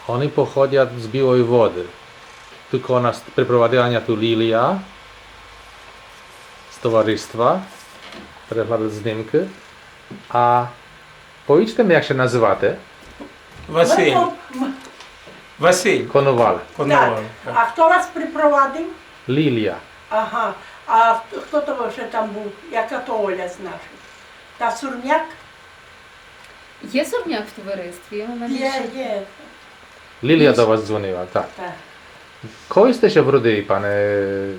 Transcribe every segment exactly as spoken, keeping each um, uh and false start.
Они походят з Білой Воды. Туй коло нас припровадила ня туй Лілія з товариства. Переглядат знимкы. А повічте ми, як ся называте? Василь. Ми по-, м- Василь. Коновал. Коновал, так. А хто вас припровадив? Лілія. Ага. А хто, хто то вже там быв? Яка то Оля з нашых? Та Сурняк? Є Сурняк в товаристві? Вона є, більше є. Лілія до вас дзвонила, так. Так. Коли сте ся вродили, пане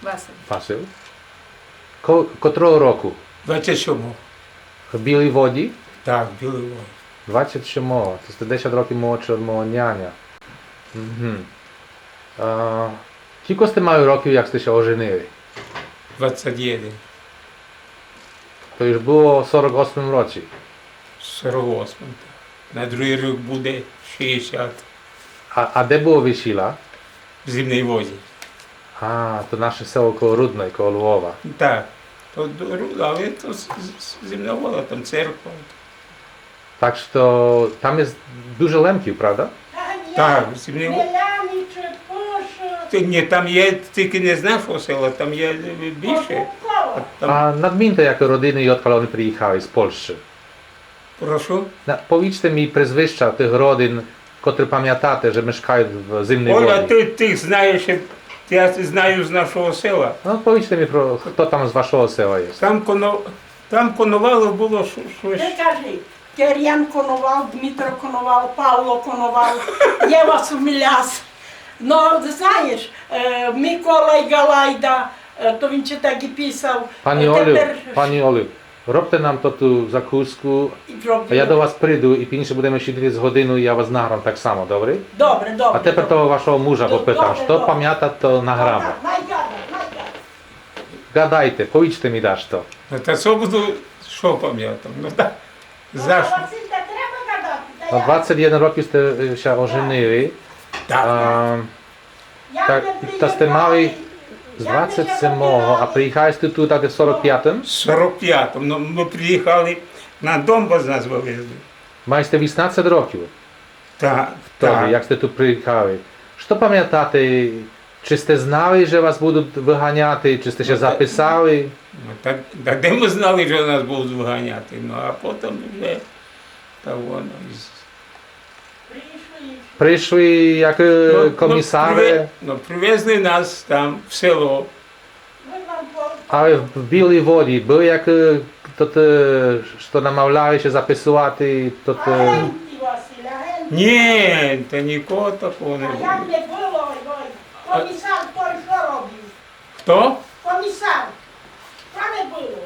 Василь? Василь? Ко-, котрого року? Двадцять сьомого. В Білій Воді? Так, в Білій Воді. Двадцять сьомого. То сте десять років молодший од мого няня. Мгм. А, кілько сте мали років, як сте ся оженили? Двадцять єден. То юж было в сорок осмым році. Сорок осмым, так. На другый рік буде шістдесят. А, а де было весіля? В Зимній Воді. А, то наше село коло Рудной, коло Лвова. Так. То ду-, Ру-, але то з-, з-, Зимна Вода, там церква. Так што там є дуже Лемків, правда? Так, Зимній Воді. Міляні чи Пошо. Ти, ні, там є, тільки не з нашого села, там є, е, більше. А там... А надмінте, як родины, одкаль они приїхали з Польщы. Прошу? На-, повічте мі прізвища тых родин, котры памятате, же мешкают в Зимній Воді. Оля, ты, ты знаєш, я знаю з нашого села. Но, повічте мі, про, хто там з вашого села є. Там Коно-, там Коновалов было ш-, штось. Не кажи. Керян Коновал, Дмитро Коновал, Павло Коновал, Єва Суміляс. Но, знаєш, е, Микола Галайда, е, то він ще так і писав. Пані Олю, пані Олю, робте нам то ту закуску, а я до вас приду і пізніше будеме сидіти з годину, і я вас награм так само, добре? Добре, добре. А тепер того вашого мужа попитам, што памята, то награме. Гадайте, повічте мі дашто. Но та што буду, што памятам? Но та, за што? Василька, треба гадати, та як? На двадцять єден років сте, е, ся оженили. Так. А, та сте мали з двадцять семого, а приїхали сте туй так в сорок пятым? Сорок пятым. Но, мы приїхали, на Донбас нас вывезли. Мали сте вісемнадцять років? Так, так. Як сте туй приїхали. Што памятате, чи сте знали, же вас будут выганяти, чи сте ся записали? Но та, та де мы знали, же нас будут выганяти? Но а потом уже та воно із... Пришли як, е, комісаре. Но, приве-, но, привезли нас там в село. Але в Білій Воді быв як, е, тот, е, што намавляли ся записовати, тот, е... Агенти, Василь, агенти. Ні, та нікого такого не было. А як не было, ой, ой, комісар той што робив? Хто? Комісар. Та не было.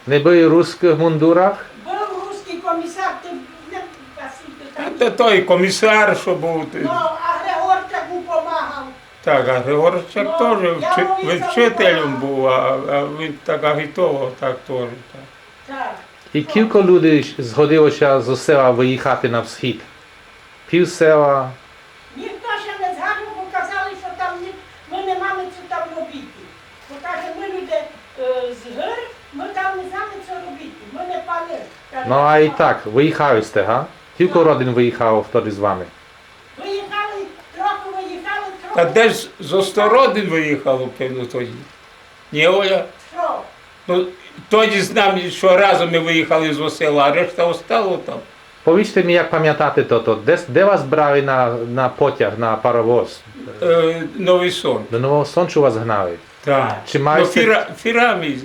Не были в русскых мундурах? Быв русский комісар, ты не, Василь, ты там... Но, то той комісар, што быв, ты... Но, а Григорчак му помагав. Так, а Григорчак тоже вчи-, вчителем быв, а, а він так агітовав, так тоже, так. Так. І кілько людей згодило ся зо села выїхати на всхід? Пів села? Ніхто ся не згадав, бо казали, што там ні-, мы не маме цо там робити. Бо каже, мы люди, е, з гыр, мы там не знаме, цо робити. Мы не паны, каже. Но, а і так, выїхали сте, га? Кілько родин выїхало втоды з вами? Выїхали, трохи выїхали, трохи... Та десь зо сто родин выїхало, певно, тоді. Ні, Оля? Што? Но, тоді з нами, што разом мы выїхали зо села, а решта остало там. Повічте мі, як памятате тото, де, де вас брали на, на потяг, на паровоз? Е, Новый Сон. До Нового Сончу вас гнали? Так. Чи мали сте... Но, фіра-, фірами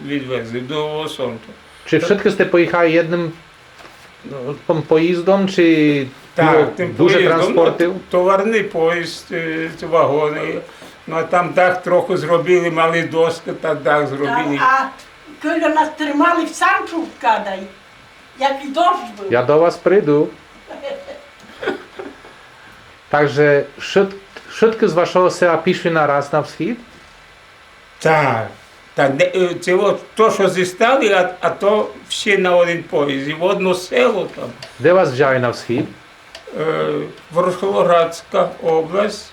відвезли до Нового Сончу. Чи вшыткы сте поїхали єдным Тым поїздом чи... Так, было тым дуже поїздом, транспортів? Но, товарный поїзд, е, вагоны. Но, а там так трохи зробили, мали доскы, та так зробили. Так, а коли нас тримали в Санчу в Кадай, як і дощ быв. Я до вас приду. Так же вшыт-, вшыткы з вашого села пішли нараз на всхід? Так, так, де, е, ци от то, што зістали, а, а то всі на один поїзд, і в одно село там. Де вас взяли на всхід? Е, Ворошиловградська область,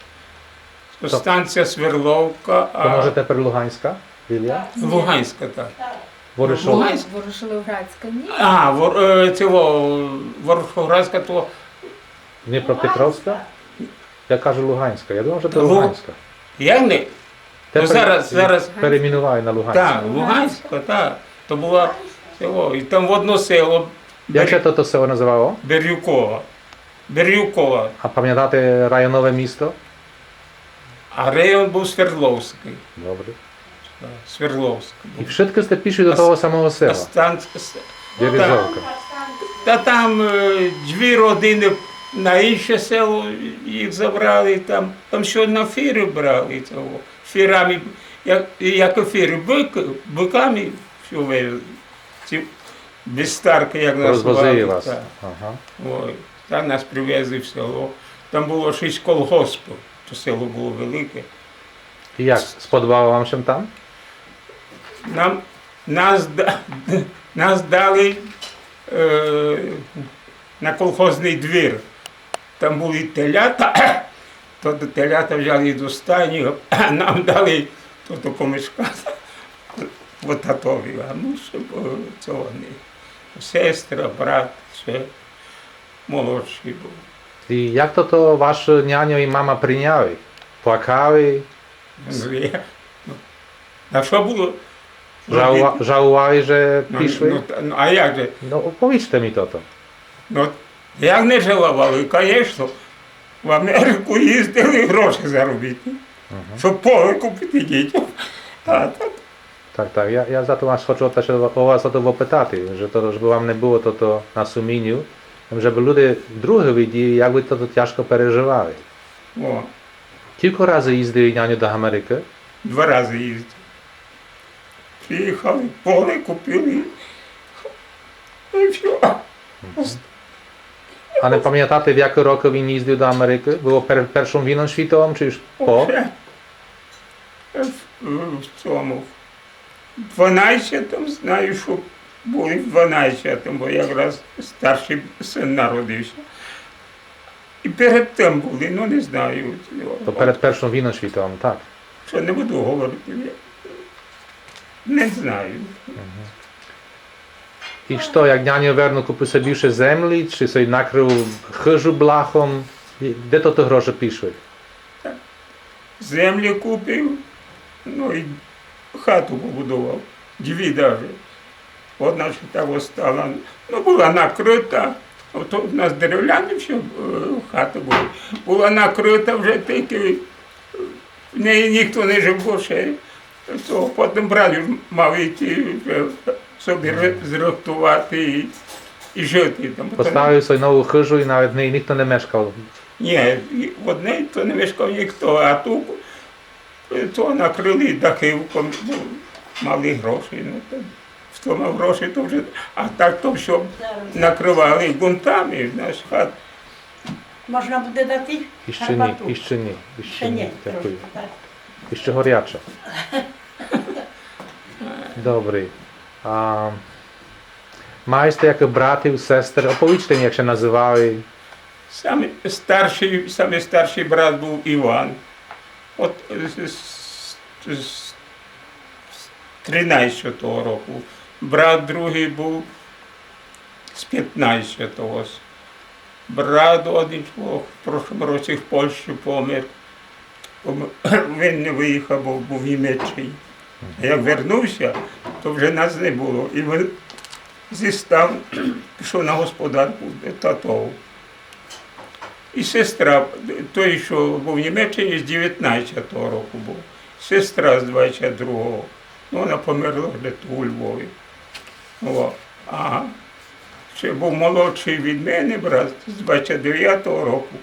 станція Сверловка, а... То може тепер Луганська, Лілія? Луганська, так. Ворошилов-... Луганська. Ворошиловградська, ні? А, Вор-, е, цього, Ворошиловградська, то Дніпропетровська? Я кажу Луганська. Я думав, що то Лу-, Луганська. Я не... Те Ну, зараз, зараз. Перейменували на Луганська. Так, Луганська, так. То була село. І там в одно село Як Бер-, ся то, то село називало? Бирюкова. Бирюкова. А памятате районове місто? А район був Свердловськый. Добре. Так, Свердловськый. І вшытко сте пішли до того самого села? Станц-, с-, Березовка. Та там, е, дві родины на інше село їх забрали, там, там што на фіры брали, того. Фірами, як, як фіры, бык-, быками што везли. Ці бестаркы, як называли. Розвозили вас. Так. Ага. Ой, там нас привезли в село. Там было шість колгоспів, то село было велике. І як, сподобало вам ся там? Нам, нас да-, нас дали, е, на колхозный двір. Там были телята, то телята взяли до стайні, а нам дали то, то помешкати. От татові, а мы ще, е, цього не. Сестра, брат, ще молодшый быв. І як то, то ваш няньо і мама прийняли? Плакали? Ну, я, ну, а што было робити? Жалува-, жалували, же пішли? Ну, та, ну, а як же? Ну, оповіджте мі тото. Ну, як не жалували, конечно. В Америку їздили гроші заробити, щоб поле купити дітям. А так. Так, так, я, я зато вас хочу о то, о вас о то попитати, же то, жебы вам не было тото на суміню, жебы люди другі виділи, як вы тото тяжко переживали. О. Кілько разы їздили няньо до Америкы? Два разы їздили. Приїхали, поле купили. І всьо. А не памятате, в якы рокы він їздив до Америкы? Было пер-, першом війном світовом, чи уж по? Е, в, в цьому, в дванадцятом, знаю, што были в дванадцятом, бо якраз старшый син народився. І перед тым были, ну, не знаю. То перед першом війном світовом, так. Што не буду говорити, я не знаю. І што, як няньо вернув, купив собі ще землі, чи собі накрыв хыжу блахом? І де то, то гроші пішли? Так. Землі купив, ну і хату побудував. Дві даже. Одна ще так остала. Ну, была накрыта. Ото у нас деревляні всьо, е, хаты были. Была накрыта вже тільки, е, в неї ніхто не жив більше. То потім брат мав іти вже собі ре-, зрыхтовати і, і жити там. Поставив собі нову хыжу і навіть в ній ніхто не мешкав. Ні, і в одній то не мешкав ніхто, а ту, е, то накрыли дахівком, бо мали гроші, ну, то хто мав гроші, то вже, а так то всьо накрывали ґунтами, знаєш, хат. Можна буде дати гарбату? Іщи ні, іщи ні, іщи ні, дякую. Трошки, так. Іщи горяче. Добрі. А мали сте якых братів, сестер? Оповіджте мі, як ся называли. Самый старшый, самый старшый брат быв Іван. От, е, з, з, з, з тринадцятого року. Брат другый быв з пятнадцятого. Брат один, о, в прошлому році в Польщі помер. Пом-, він не выїхав, бо быв в Німеччині. А як вернувся, то вже нас не было. І він зі став пішов на господарку до татов. І сестра, той, што быв в Німеччині, з девятнадцятого року быв. Сестра з двадцять другого. Ну, вона померла вже ту у Львові. О, а ще быв молодшый від мене брат з двадцять девятого року.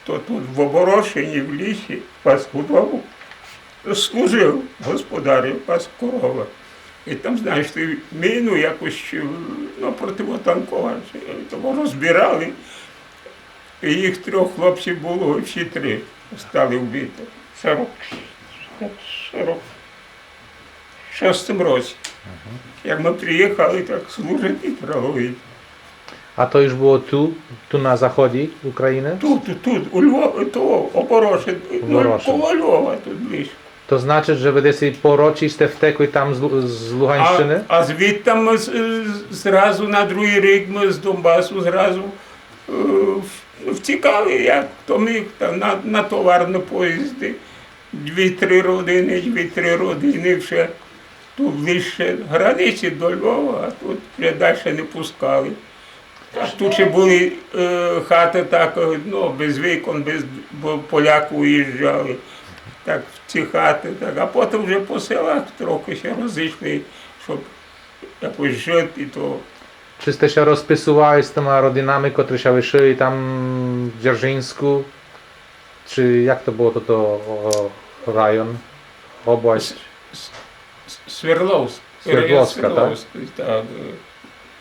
То тут в Оборошині в лісі пас корову, служив, господарив, пас коровы. І там, знаєш, ти міну якусь, ну, противотанкова, чи того розбирали. І їх трьох хлопців было, і всі три стали вбиті. Сорок, сорок шестому році. Як мы приїхали, так служити треба было. А то уж было ту, ту на заході Україны? Тут, тут, тут, у Львові, то Оборошин, ну, коло Львова тут близько. То значить, же вы десь по році сте втекли там з Лу-, з Луганщины? А, а звідти мы з-, з-, зразу на другый рік мы з Донбасу зразу, е, в, в Тікали, як хто міг, там на, на товарні поїзди. Дві-три родини, дві-три родини вже тут ближче границі до Львова, а тут вже далі не пускали. А тут ще були е, хати так, е, ну, без вікон, без, бо поляки уїжджали. Так в ці хати, так. А потім вже по селах трохи ся розійшли, щоб якось жити, то Чи сте ся розписували з тыма родинами, котры ся лишыли там в Дзержиньску? Чи як то было тото о, район? Область? С- С- Свердловск. Свердловска, так? Свердловск, так.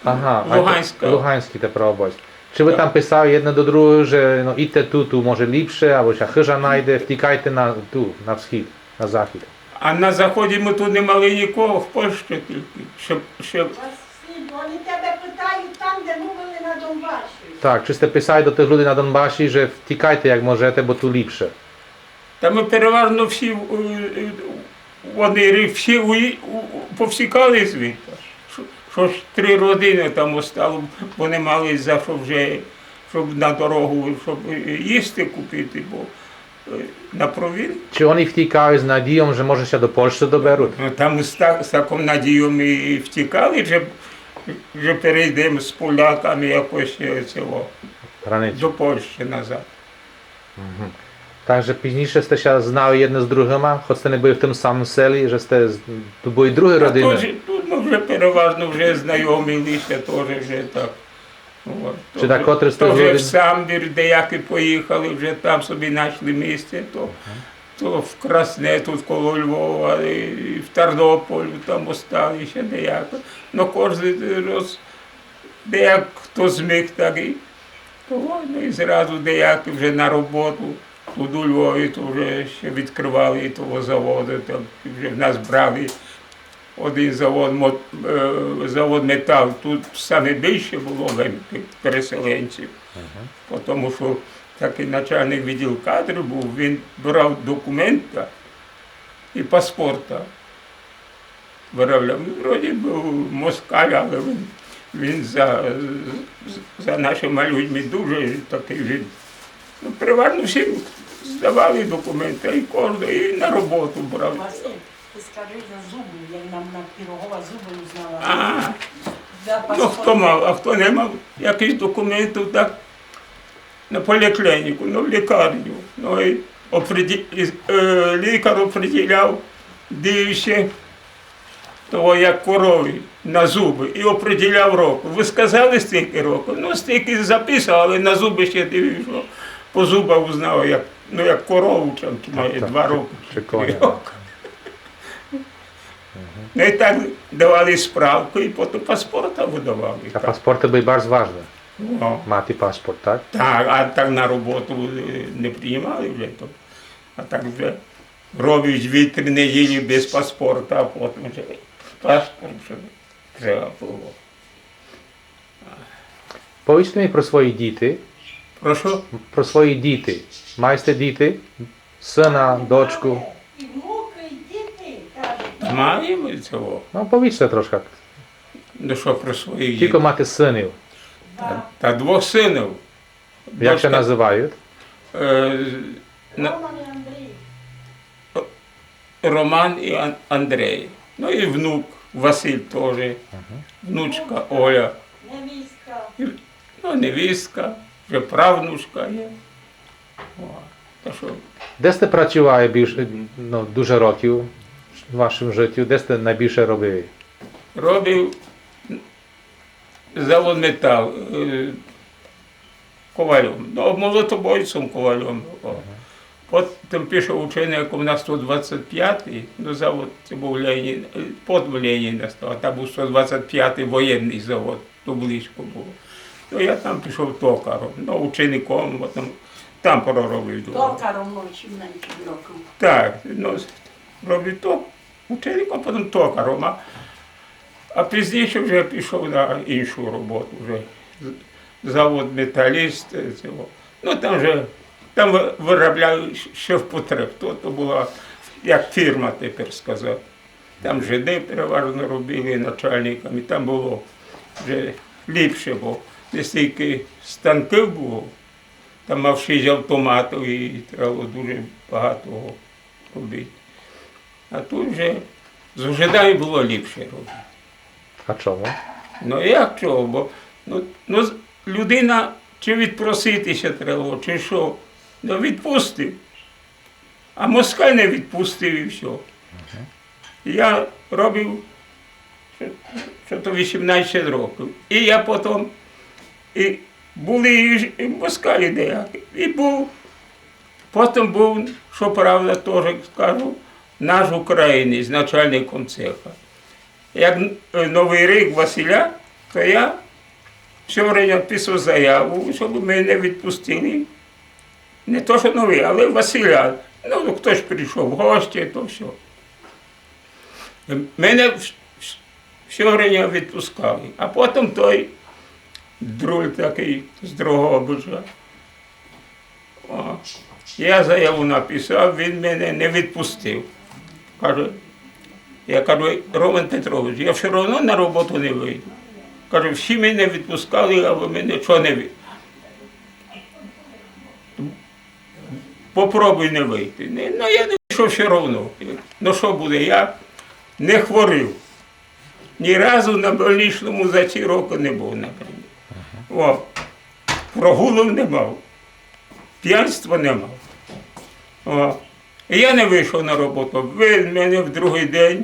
Ага, а то Луганська. Луганська тепер область. Чи вы там писали єдне до другого, же, но, ідте ту, ту може ліпше, або ся хыжа найде, втікайте на ту, на всхід, на захід? А на заході мы тут не мали нікого, в Польщі тільки. Щоб, щоб Василь, вони тебе питають там, де мы были на Донбасі. Так, чи сте писали до тых людей на Донбасі, же втікайте як можете, бо ту ліпше? Та мы переважно всі, е, е, вони ри- всі уї- у- у- повтікали звідти. Што- Што ж три родини там остало, вони мали за што вже, щоб на дорогу, щоб е, їсти купити, бо е, на провін. Чи вони втікали з надійом, же може ся до Польщі доберуть? Ну, там з, та- з таком надійом і втікали, же, же перейдемо з поляками якось е, цього, Границю. До Польщі назад. Мгм. Так же пізніше сте ся знали єдне з другыма, хоц сте не были в тым самым селі, же сте з- ту были другі А родины? Тут, же- тут мы вже переважно вже знайомилися, тоже вже так. От. Чи То так вже- котрі з То тых вже в людей? Самбір деякі поїхали, вже там собі знайшли місце, то, то в Красне, тут коло Львова, і в Тарнополю там осталися деякі. Но кожен раз, деяк хто зміг, так і то, ну, і зразу деякі вже на роботу. Тут у Львові то вже ще відкривали того заводу, там вже в нас брали один завод, мо- е, завод Метал. Тут саме більше було лемків, переселенців. Тому що такий начальник відділу кадрів був, він брав документи і паспорта. Виробляв. Вроді був москаль, але він, він за, за нашими людьми дуже такий він. Ну, переважно всім здавали документи, і кожен, і на роботу брав. Василь, ты скажи за зубы, я нам на Пирогова зубы узнала. А, За ну, хто паспорт. Мав, а хто не мав якихось документів, так на поліклініку, ну, в лікарню. Ну, і опреди- і, е, лікар определяв дивився того, як корові на зуби, і определяв року. Вы сказали, стільки років? Ну, стільки записав, але на зуби ще дивився. По зубах узнав, як, ну, як корову, там, має Так, два чи- роки, чи три коня. Роки. Ну, і так давали справку, і потім паспорта выдавали. А паспорты были барз важны. Ну. Мати паспорт, так? Так, а так на роботу е, не приймали вже. То. А так вже робиш дві-три неділі без паспорта, а потім вже паспорт вже треба було. Повіджте мі про свої діти. Прошу? Про свої діти. Маєте діти? Сина, дочку? І внукы, і діти, кажуть. Маємо цього. Ну, повіджте трошка. Ну що про своїх дітей? Кілько маєте синів? Та, та двох синів. Як ся называють? Е, на- Роман і Андрій. Роман і Ан- Андрій. Ну і внук Василь тоже. Внучка Оля. Невістка. І, ну, невістка, вже правнучка є. О, та що? Де сте працювали більш, ну, дуже років в вашому житті? Де сте найбільше робили? Робив завод Метал, е, ковальом. Ну, молотобойцем ковальом. О. Потім пішов учеником на сто двадцять пятый, ну, завод, це був Ленін, е, потім Леніна став, а там був сто двадцять пятый воєнний завод, то близько було. То я там пішов токаром, ну, учеником, потім там проробив довго. Токаром вісімнадцять років. Так, ну, робив то, учеником, потім токаром, а, а пізніше вже пішов на іншу роботу, вже з- завод Металіст, е, цього. Ну, там же, там ви- виробляли щ- ще в потреб, то, то була як фірма, тепер сказати. Там жиды переважно робили начальниками, там було вже ліпше, бо не стільки станків було, там мав шість автоматів і треба было дуже багато робити. А тут вже з ужидами было ліпше робити. А чому? Ну, як чого? Бо, ну, ну, з-, людина чи відпросити ся треба, чи што. Ну, відпустив. А москаль не відпустив і всьо. Я робив, што, што то вісімнадцять років. І я потім, і були і, і москалі деякі. І був, потім був, што правда, тоже скажу, наш українець, начальником цеха. Як, е, Новый рік Василя, то я всьо время писав заяву, щоб мене відпустили. Не то, што Новый, але Василя. Ну, хтось прийшов в гості, то всьо. Мене вс-, вс-, всьо время відпускали. А потім той друг такый з Дрогобича. О, я заяву написав, він мене не відпустив. Каже, я кажу: «Роман Петрович, я всьо равно на роботу не выйду». Каже: «Всі мене відпускали, а вы мене чого не ви-, попробуй не выйти». Не, ну, я не йшов всьо равно. Ну, што буде, я не хворів. Ні разу на больничному за ці роки не був, наприклад. О, прогулів не мав, п'янства не мав. О, і я не вийшов на роботу. Він мене в другий день,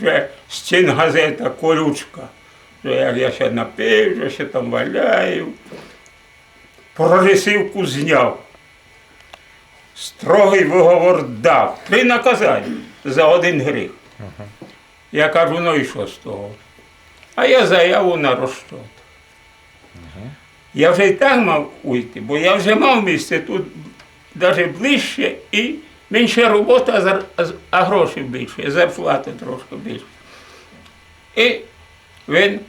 вже стенгазета, колючка, вже як я ся напив, вже ся там валяю. Прогресивку зняв. Строгый выговор дав. Три наказаня за один гріх. Я кажу: «Ну і што з того?» А я заяву на розчет. Я вже і так мав уйти, бо я вже мав місце тут даже ближче і менше робота, а зар-, а з-, а грошей більше, зарплата трошки більше. І він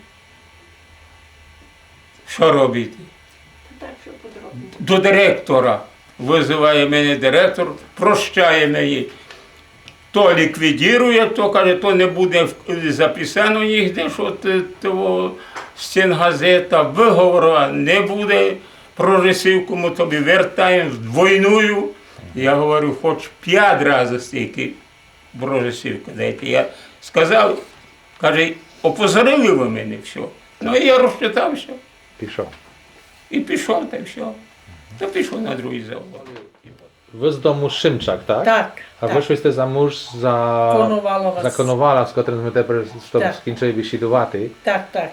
Што робити? До директора. Вызыває мене директор, прощає мені. То ліквідірує, то, каже, то не буде в-, записано нігде, што т-, того стенгазета, выговора не буде, прогресивку мы тобі вертаєме вдвойную. Я говорю, хоч пять разів стільки. Боже, Сівко, дайте. Я сказав, каже: «Опозорили вы мене, всьо». Ну, і я розчитав ся. Пішов. І пішов, та й всьо. Та пішов на другый завод. Вы з дому Шимчак, так? Так, так. А вышли сте замуж за Коновалова. За Коновала, з котрым мы тепер што скінчили бесідувати. Так, так.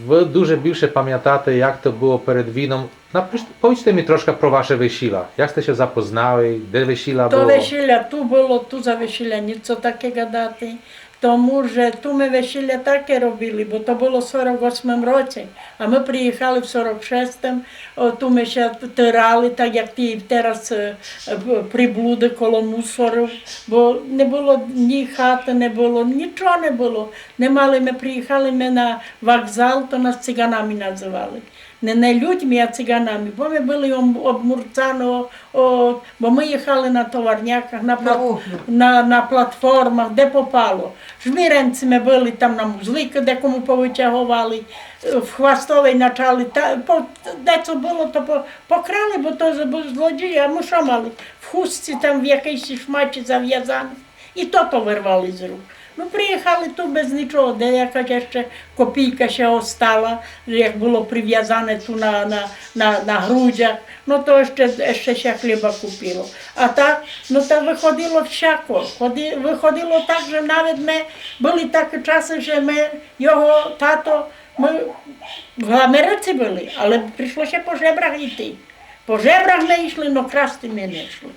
Вы дуже більше памятате, як то было перед війном. Напиш-, повіджте мі трошка про ваше весіля. Як сте ся запознали, де весіля было? То весіля ту было, ту за весіля ніц таке гадати. Тому же ту мы весіля таке робили, бо то было в сорок восьмым році, а мы приїхали в сорок шестым. О, ту мы ся тирали, так як ті тераз, е, е, приблуды коло мусорів, бо не было ні хаты, не было, нічого не было. Не мали мы, приїхали мы на вокзал, то нас циганами называли. Не, не людьми, а циганами, бо мы были ом-, обмурцаны, о, о, бо мы їхали на товарняках, на плат-, на, на платформах, де попало. Жміренці мы были, там нам узликы декому повытяговали, е, в Хвастовій начали, та, по, де цо было, то по, покрали, бо то з-, бо злодії, а мы што мали? В хустці там в якыйсь шматі завязаны. І тото вырвали з рук. Ну, приїхали ту без нічого, де якась іщи копійка ся остала, як было привязане ту на, на, на, на грудях, ну, то іщи, іщи ся хліба купило. А так, ну, та выходило всяко. Ходи-, выходило так, же навет мы, были такі часы, же мы, його тато, мы в Америці были, але пришло ся по жебрах іти. По жебрах мы ішли, но красти мы не шли.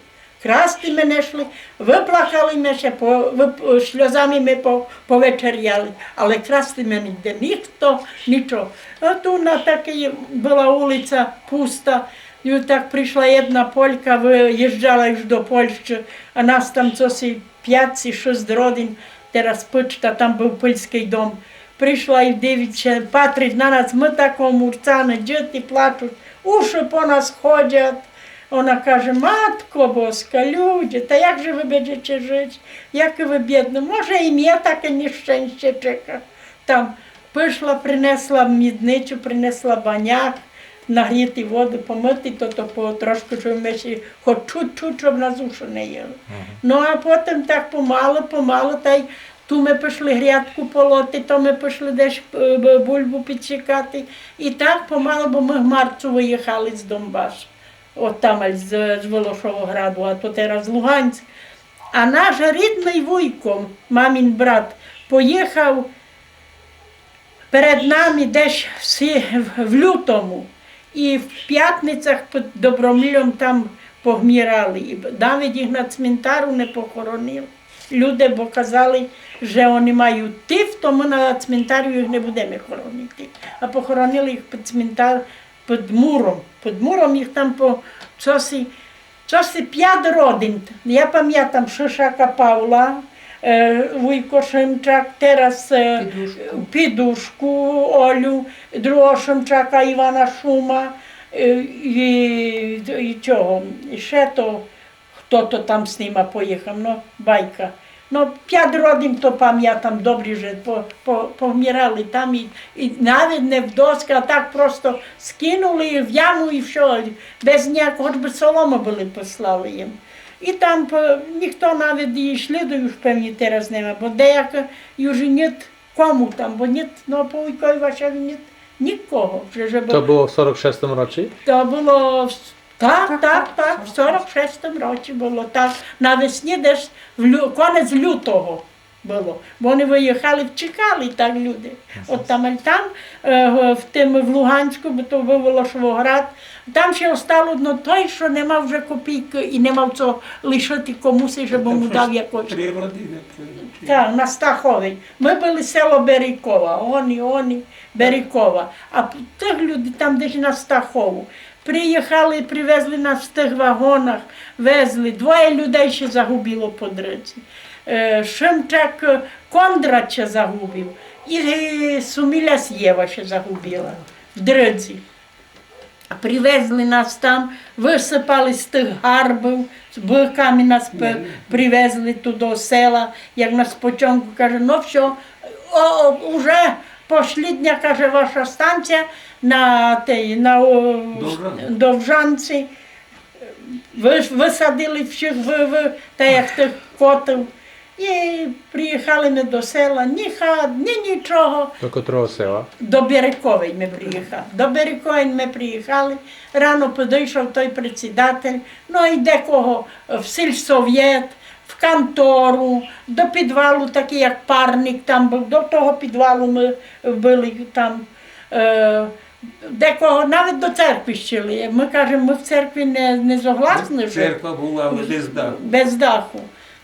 Красти мы не шли, выплакали мы ся, по-, вып-, сльозами мы по-, повечеряли, але красти мы нігде, нихто, нічого. А ту на такій была улиця пуста, і так пришла єдна Полька, выїжджала уж до Польщы, а нас там цоси пять ци шість родин, тераз пычта, там быв польскый дом. Пришла і дивить ся, патрить на нас, мы тако мурцаны, діти плачуть, уши по нас ходять. Она каже: «Матко Боска, люде, та як же вы будете жыти? Як вы бідны? Може, і мя таке нещастя чека». Там пішла, принесла мідницю, принесла баняк, Нагріти воду, помыти, то, то по трошку, што мы ще хоч чуть-чуть, щоб на душу не їли. Ну, а потім так помалу, помалу, тай ту мы пішли грядку полоти, то мы пішли десь, е, б-, бульбу підсікати. І так помалу, бо мы в марцю выїхали з Донбасу. От там, з, з Волошовограду, а то тераз Луганськ. А наш рідный вуйко, мамин брат, поїхав перед нами десь в сі-, в, в лютому. І в Пятницях під Добромльом там повмирали. І навіть їх на цминтару не похоронили. Люди, бо казали, же они мають тиф, то мы на цминтарю їх не будеме хоронити. А похоронили їх під цминтар, під муром. Під муром їх там по часі Часі пять родин. Я памятам Шишака Павла, е, вуйко Шимчак, тераз, е, Підушку. Підушку Олю, другого Шимчака Івана Шума, е, і, і чого, і ще то, хто то там з нима поїхав, но, байка. Но, пять родин то памятам добрі, же по-, по-, повмирали там і, і навіть не в доски, а так просто скинули їх в яму і всьо, без ніякого, хоч бы солому были послали їм. І там по-, ніхто навіть і сліду уж певні тераз нема, бо деякі уж і ніт кому там, бо ніт, но, по вуйкови вашови ніт нікого. Же, же, бо То было в сорок шестому році? То было в Так, так, так, в сорок шестому році было так. Навесні десь в лю-, конець лютого было. Бо они выїхали, втікали так люди. От там, а там, е, в тым, в Луганську, бо то быв Волошовоград, там ще остало, но, той, што не мав уже копійкы і не мав цо лишити комусь, жебы му дав якось. Три родины. Так, на Стаховій. Мы были село Берікова, они, они, Берікова. А п-, тых людей там десь на Стахову. Приїхали, привезли нас в тых вагонах, везли. Двоє людей ся загубило по дрозі. Е, Шимчак, е, Кондрат ся загубив. І, е, Суміляс Єва ся загубила в дрозі. Привезли нас там, высыпали з тых гарбів, з быками нас п-, привезли ту до села, як нас потягнули, каже: «Но всьо, о, о, уже послідня, каже, ваша станція на тей, на, о, Довжанці. Довжанці». Вы-, высадили всіх, вы-, вы-, та як тых котів. І приїхали мы до села, ні хат, ні нічого. До котрого села? До Беріковей мы приїхали. До Беріковей мы приїхали. Рано подойшов той предсідатель, но і декого в сільсовєт, в контору, до підвалу, такый як парник там быв, до того підвалу мы были там, е, декого навіть до церкви щели. Мы кажеме, мы в церкви не, не согласны, же Церква была, але без даху. Без даху.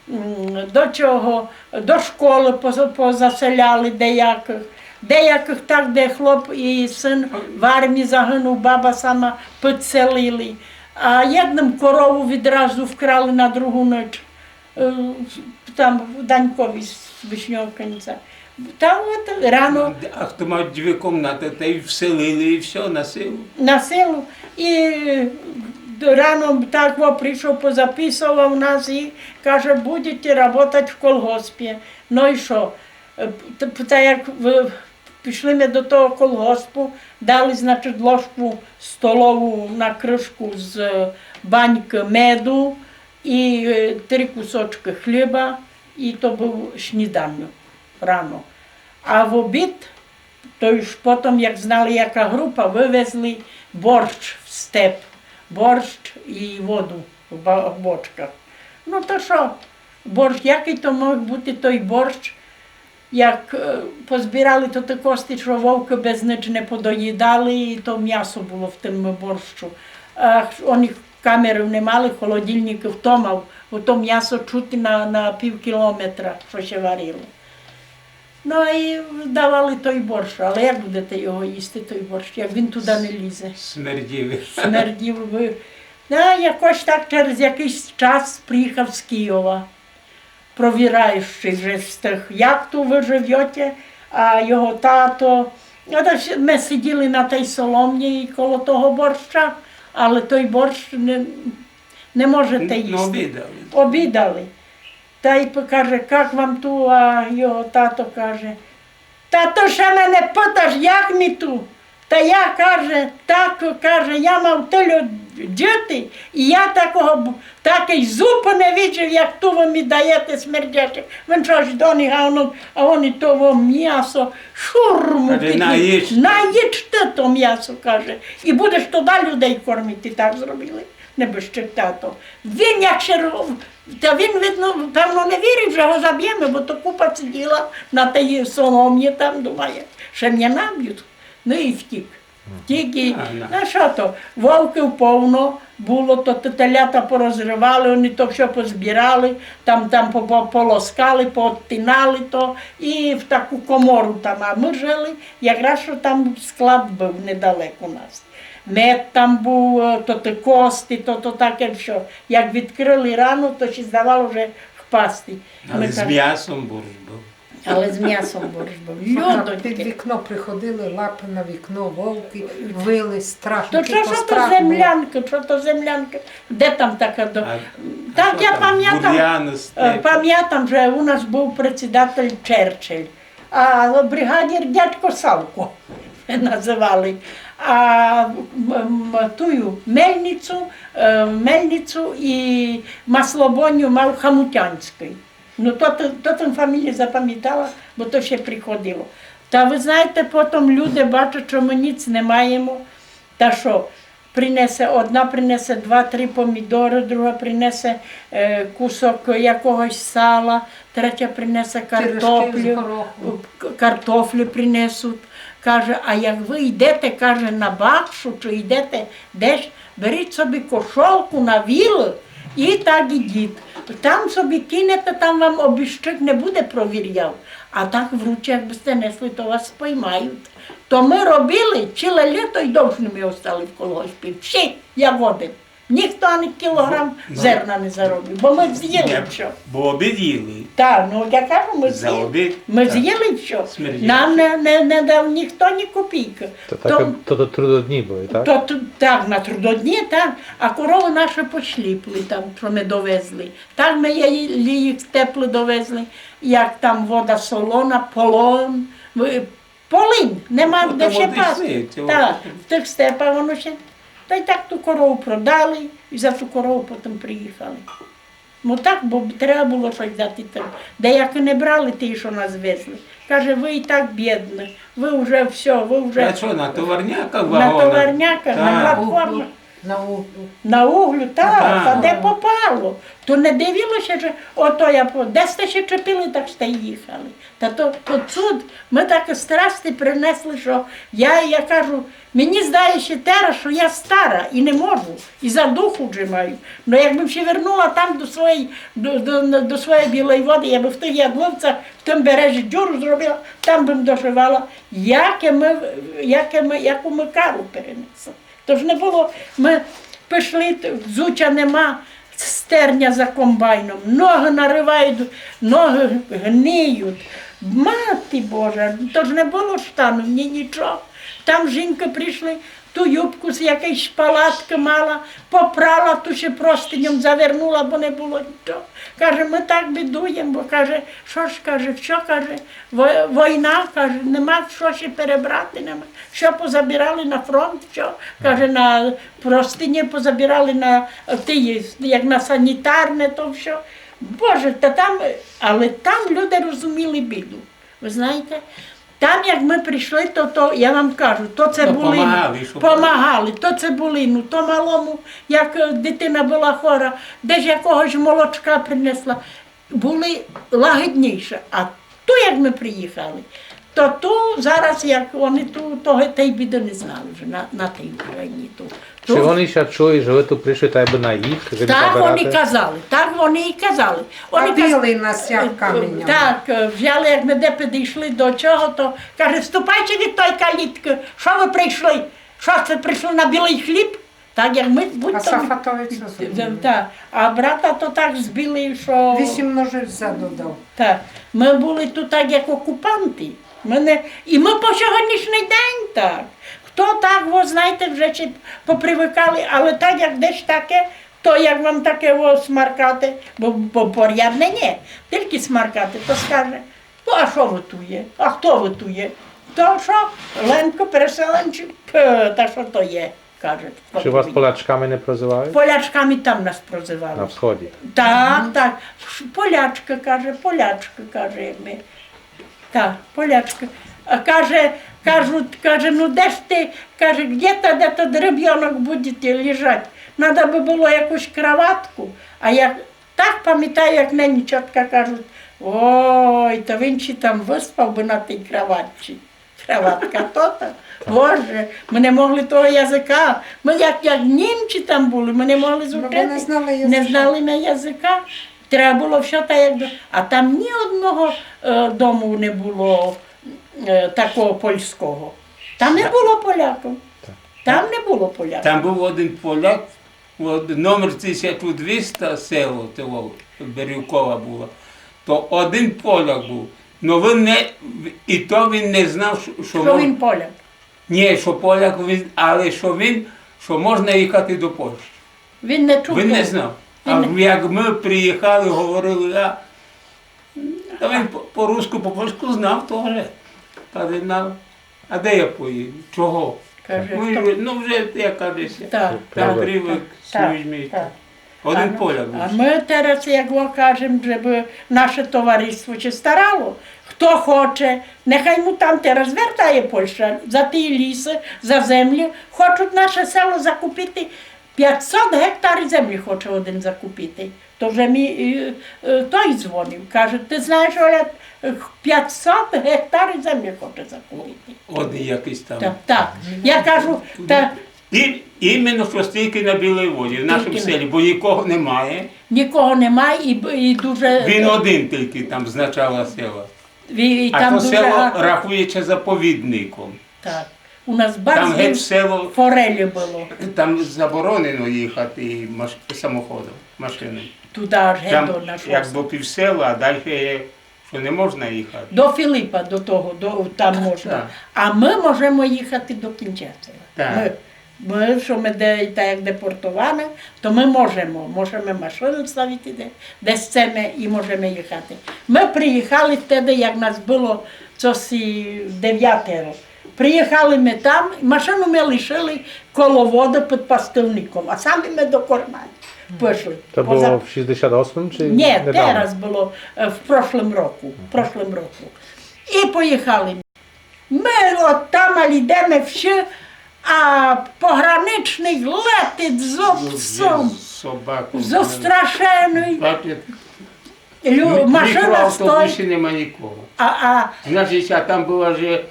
М, до чого? До школы поза-, позаселяли деякых. Деякых так, де хлоп і сын в армії загынув, баба сама, підселили. А єдным корову відразу вкрали на другу ніч. Е, там в Данькові з Вишньового Кінця. Та от рано. А хто мав дві комнаты, та й вселили, і всьо, на силу. На силу. І рано так во прийшов, позаписовав нас і каже: «Будете работать в колгоспі». Но і што? Е, т-, та як в-, пішли мы до того колгоспу, дали, значить, ложку столову на крышку з банькы меду і, е, три кусочкы хліба, і то быв сніданок рано. А в обід, то уж потім, як знали, яка група, вывезли борщ в степ. Борщ і воду в ба-, в бочках. Но то што, борщ, якый то мог быти той борщ? Як, е, позбирали то, то кости, што вовкы без нич не подоїдали, і то мясо было в тым борщу. А х-, они камеры не мали, холодильник, хто мав, бо то мясо чути на, на пів кілометра, што ся варило. Но і давали той борщ, але як будете його їсти, той борщ, як він туды не лізе? Смердів. Смердів бы. Но, якось так через якыйсь час приїхав з Києва провіраючый же з тых, як ту вы живете, а його тато. А то ж мы сиділи на тій соломні і коло того борща, але той борщ не, не можете їсти. Обідали. Обідали. Тай п-, каже: «Як вам ту?» А його тато каже: «Та ты ся мене питаш, як ми ту? Та я, каже, так, каже, я мав тілько діти, і я такого б-, такый зуб не видів, як ту вы мі даєте смердячый. Він аж до них, а воно, а вони того м'ясо, шурму, каже, такі, наїжте. Наїжте то м'ясо, каже, і будеш тогды людей кормити, так зробили. Небожчик тато. Він як ще ро-, та він, видно, певно, не вірив, же го заб'єме, бо то купа сиділа на тій соломі там, думає, ще мене набють. Ну і втік. Втік і, а, ну. Ну што то, вовків повно было, то т-, телята порозривали, вони то всьо позбирали, там, там по-, по-, полоскали, пооттинали то, і в таку комору там, а мы жили, якраз што там склад быв недалеко у нас. Мед там быв, е, то, то кости, то, то таке всьо. Як відкрыли рану, то ся здавало, же впасти. Але з м'ясом борщ быв. Але з м'ясом борщ быв. Отак під вікно приходили, лапы на вікно, вовкы выли, страшно. То што, што то землянка, што то землянка? Де там така до-, а, так, а што я там, памятам, бур'ян, е, степ? Памятам, же у нас быв предсідатель Черчилль. А бригадір дядько Савко называли. А, м, м, тую мельницю, е, мельницю і маслобойню мав Хамутянськый. Ну, то, то, то тым фамілію запамятала, бо то ще приходило. Та вы знаєте, потом люди бачать, што мы ніц не маєме, та што, принесе, одна принесе два-три помідоры, друга принесе, е, кусок якогось сала, третя принесе картоплю, к-, картофлі принесуть. Каже, а як вы йдете, каже, на бакшу, чи йдете десь, беріть собі кошолку на віл і так ідіть. Там собі кинете, там вам обіщик не буде провіряв. А так в руці, як бы сте несли, то вас споймають. То мы робили ціле літо і довжныма остали в колгоспі. Всі, як один. Ніхто ані кілограм зерна не заробив, бо мы з'їли всьо. Бо обід їли. Так, ну, я кажу, мы з'їли. За обід? Мы з'їли всьо. Смерділо. Нам не, не, не дав ніхто ні копійкы. То так, то, то трудодні были, так? То, то, так, на трудодні, так. А коровы нашы пошліпли там, што мы довезли. Так мы їли їх теплы довезли, як там вода солона, полон. Полинь, нема де ще пасти. Так, в тых степах воно ще. Та й так ту корову продали, і за ту корову потом приїхали. Ну так, бо треба было штось дати тым. Деякі не брали ті, што нас везли. Каже, вы і так бідны, вы вже всьо, вы вже... А што, на товарняках вагонах? На товарняках, на платформах. На углю. На углю, так, та де попало. То не дивило ся, же ото я по-, де сте ся чепили, так сте й їхали. Та то, то цуд, мы такі страсти принесли, што я, я кажу, мені здає ся тераз, што я стара і не можу, і задух уже маю. Но як бым ся вернула там до своєї, до, до, до своєї Білої Воды, я бы в тых ядловцях, в тым березі дюру зробила, там бым доживала, яке мы, яке мы, яку мы кару перенесли. Тож не было, мы пішли, т-, взуття нема, стерня за комбайном, ногы наривають, ногы гниють. Мати Божа, тож не было штанів, ні нічого. Там жінкы пришли, ту юбку з якоїсь палаткы мала, попрала, ту ся простыньом завернула, бо не было нічого. Каже, мы так бідуєме, бо, каже, што ж, каже, што, каже, во-, война, каже, нема што ся перебрати, нема. Што позабирали на фронт, што, каже, на простыні позабирали на, е, ті, як на санітарне, то всьо. Боже, та там, але там люди розуміли біду. Вы знаєте, там, як мы пришли, то, то, я вам кажу, то цибулину, помагали, то цибулину, то малому, як, е, дитина была хора, десь якогось молочка принесла. Были лагідніші. А ту, як мы приїхали, то ту зараз, як они ту, того, тей біды не знали вже на, на тій Україні ту. Чи они ся чули, же вы ту пришли, так якбы на їх, же забирати? Так они казали, так они і казали. Они каз-, били нас як каміньом. Так, е, взяли, як мы де підійшли до чого, то каже: «Ступайте від той каліткы, што вы пришли? Што сте пришли на білый хліб?» Так як мы, будь-то... А Сафатовець розуміє. Так. А брата то так збили, што... Вісім ножів ззаду дав. Так. Мы были ту так, як окупанты. Мы не... І мы по сьогоднішній день так. Хто так, вы знаєте, вже ся попривыкали, але так, як десь таке, то як вам таке, о, смаркати, бо, бо порядне ні, тілько смаркати, то скаже: «Ну, а што вы ту є? А хто вы ту є?» То што, Ленко, переселенці? Пф, та што то є, каже. Чи вас полячками не прозывали? Полячками там нас прозывали. На всході? Так, так. Полячка, каже, полячка, каже ми. Так, полячка. А каже, кажуть, каже, ну де ж ти, каже, где-то, де тот ребёнок буде лежать. Надо бы было якусь кроватку. А я так памятаю, як мені тьотка кажуть: «Ой, та він ще там выспав бы на тій кроватці». Кроватка то-то. Боже, мы не могли того языка. Мы як, як німці там были, мы не могли зучити. Не знали языка. Треба было всьо так, як до-, а там ні одного, е, дому не было, е, такого польского. Там не было поляків. Там не было поляків. Там быв один поляк, от номер тисяча двіста, село, того Берюкова было. То один поляк быв. Но він не, і то він не знав, што, што він поляк. Ні, што поляк, він, але што він, што можна їхати до Польщі. Він не чув. Він не знав. А як мы приїхали, говорили, а, та він по, по-руську, по-польську знав тоже. Каже: «Ну, а де я поїду? Чого?» Каже, ну, вже, я, каже, там привык з людьми. Один поляк быв. А мы тераз, як кажем, жебы наше товариство ся старало, хто хоче, нехай му там тераз вертає Польща за ті лісы, за землю. Хочуть наше село закупити. Пятсот гектарів землі хоче один закупити. То вже ми, е, е, той дзвонив, каже: «Ти знаєш, Оля, е, пятсот гектарів землі хоче закупити». Один якыйсь там. Так, так. Я кажу, та І, іменно што стільки на Білій Воді, в нашому селі, бо нікого немає. Нікого немає і, і дуже... Він один тільки там з начала села. А то село рахується заповідником. Так. У нас там геть село, форелі было. Там заборонено їхати маш-, самоходом, машиною. Туды аж геть до нашого. Як до пів села, а дальше є, што не можна їхати. До Філіпа, до того, до, там можна. Так. А мы можеме їхати до кінця села. Так. Мы, мы, што мы де, так як депортовані, то мы можеме, можеме машину ставити де, де сцеме і можеме їхати. Мы приїхали втеды, як нас было цоси девятеро. Приїхали мы там, машину мы лишили коло воды під Пастилником, а самі мы до Кормань пішли. То было в шістдесят осмым чи недавно? Ні, тераз было, е, в прошлым року, в прошлым року. І поїхали. Мы от там, а йдеме всі, а пограничный летить з овцом, застрашеный. Лю-, машина стоїть. В мікроавтобусі нема нікого. А, а. Значить, а там было же,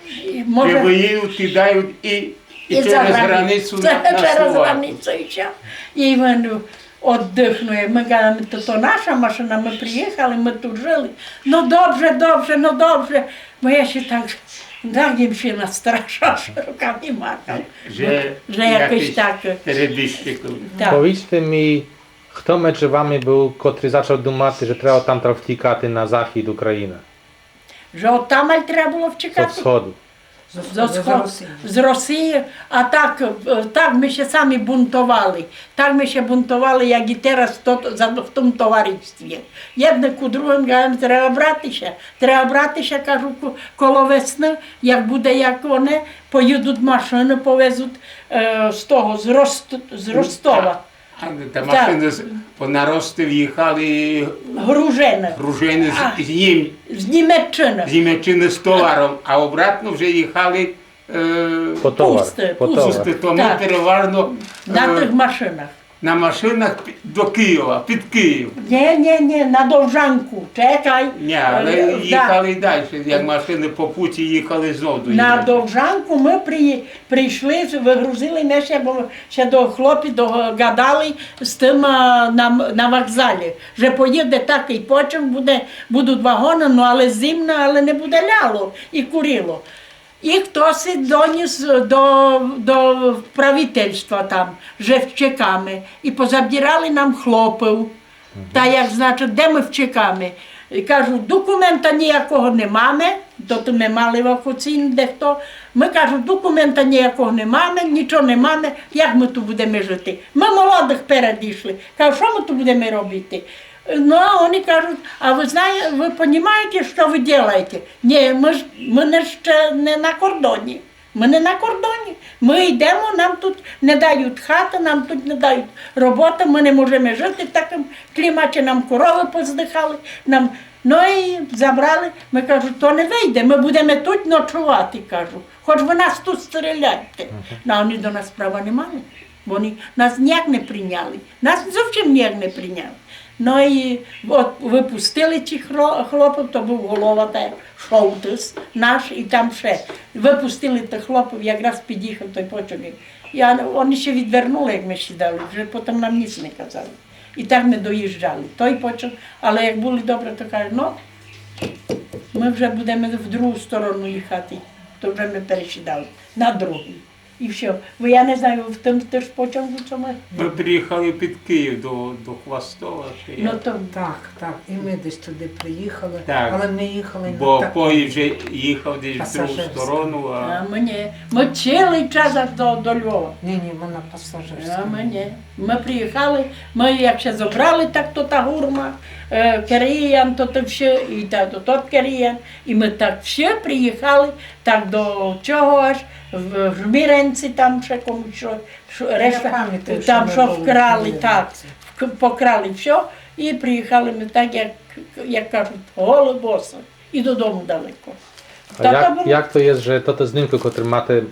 може, же выїдуть, кидають і, і через границю на, на Словакію. Через границю іщи. І він оддыхнує. Мы кажеме, то, то наша машина, мы приїхали, мы тут жили. Ну, добре, добре, ну, добре. Бо я ще так, так їм ще настрашила, што руками махаю. Же якось так. Перебіжчиком. Так. Повіджте мі, Хто меджі вами быв, котрый зачав думати, же треба одтамталь втікати на захід Україны? Же одтамаль треба было втікати? Зо всходу. Зо всходу, з Росії. З Росії. А так, е, так мы ся самі бунтовали. Так мы ся бунтовали, як і тераз в то-, за, в тому товаристві. Єдны ку другым, кажеме, треба брати ся. Треба брати ся, кажу, ко-, коло весны, як буде, як вони, поїдуть машины, повезуть, е, з того, з Рост-, з Ростова. А та машины з, по нарости вїхали гружены. Гружены з, з Нім-, з Німеччыны. З Німеччыны з товаром, а обратно вже їхали, е, по товар, пусты, по товар. Пусты, то мы переважно, е, на тых машинах. На машинах пі-, до Києва, під Київ. Ні, ні, ні, на Довжанку, чекай. Ні, але їхали дальше, як машины по путі їхали знову до Німеччыны. На Довжанку мы при-, Прийшли, выгрузили мы ся, бо ся до хлопі догадали з тым, а, на, на вокзалі, же поїде такый потяг, буде, будуть вагоны, ну, але зимно, але не буде ляло і курило. І хтоси доніс до, до правительства там, же втікаме. І позабирали нам хлопів. Та як, значить, де мы втікаме? І кажу, документа ніякого не маме, то, то мы мали офіційно дехто. Мы, кажу, документа ніякого не маме, нічого не маме, як мы ту будеме жити? Мы молодых перед ішли. Кажу, што мы ту будеме робити? Ну, а они кажуть: «А вы знає-, вы понімаєте, што вы делаєте?» Ні, мы ж, мы не ще не на кордоні. Мы не на кордоні. Мы йдемо, нам тут не дають хаты, нам тут не дають роботы, мы не можеме жити в такым кліматі, нам коровы поздыхали, нам, ну і забрали. Мы, кажу, то не выйде, мы будеме тут ночовати, кажу. Хоч вы нас тут стріляйте. Ну, а они до нас права не мали. Вони нас ніяк не прийняли. Нас зовсім ніяк не прийняли. Ну і от выпустили тых хро-, хлопів, то быв голова, та Шовтыс наш, і там ще. Выпустили тых хлопів, якраз підїхав той почок. Я, они ся відвернули, як мы сідали, вже потім нам ніч не казали. І так мы доїжджали. Той почок, але як были добрі, то кажуть: «Ну, мы вже будеме в другу сторону їхати». То вже мы пересідали на другый. І всьо. Бо я не знаю, в тым тыж почоку, што мы... Мы приїхали під Київ до, до Хвастова, чи як? Ну, то... Так, так. І мы десь туды приїхали, так, але мы їхали на... Бо поїзд же їхав десь в другу сторону, а... А мы ні. Мы цілый час аж до, до Львова. Ні, ні, мы на пасажирському. А мы ні. Мы приїхали, мы як ся зобрали, так то та гурма, е, Керіян, то, то всьо, і та, то тот Керіян, і мы так всьо приїхали, так до чого аж в, в Жміренці там ще комусь што, што, решта, там што вкрали, так, вк-, покрали всьо, і приїхали мы так, як, як кажуть, голы, босы. І додому далеко. А як то є, же тоты знимкы, котры мате,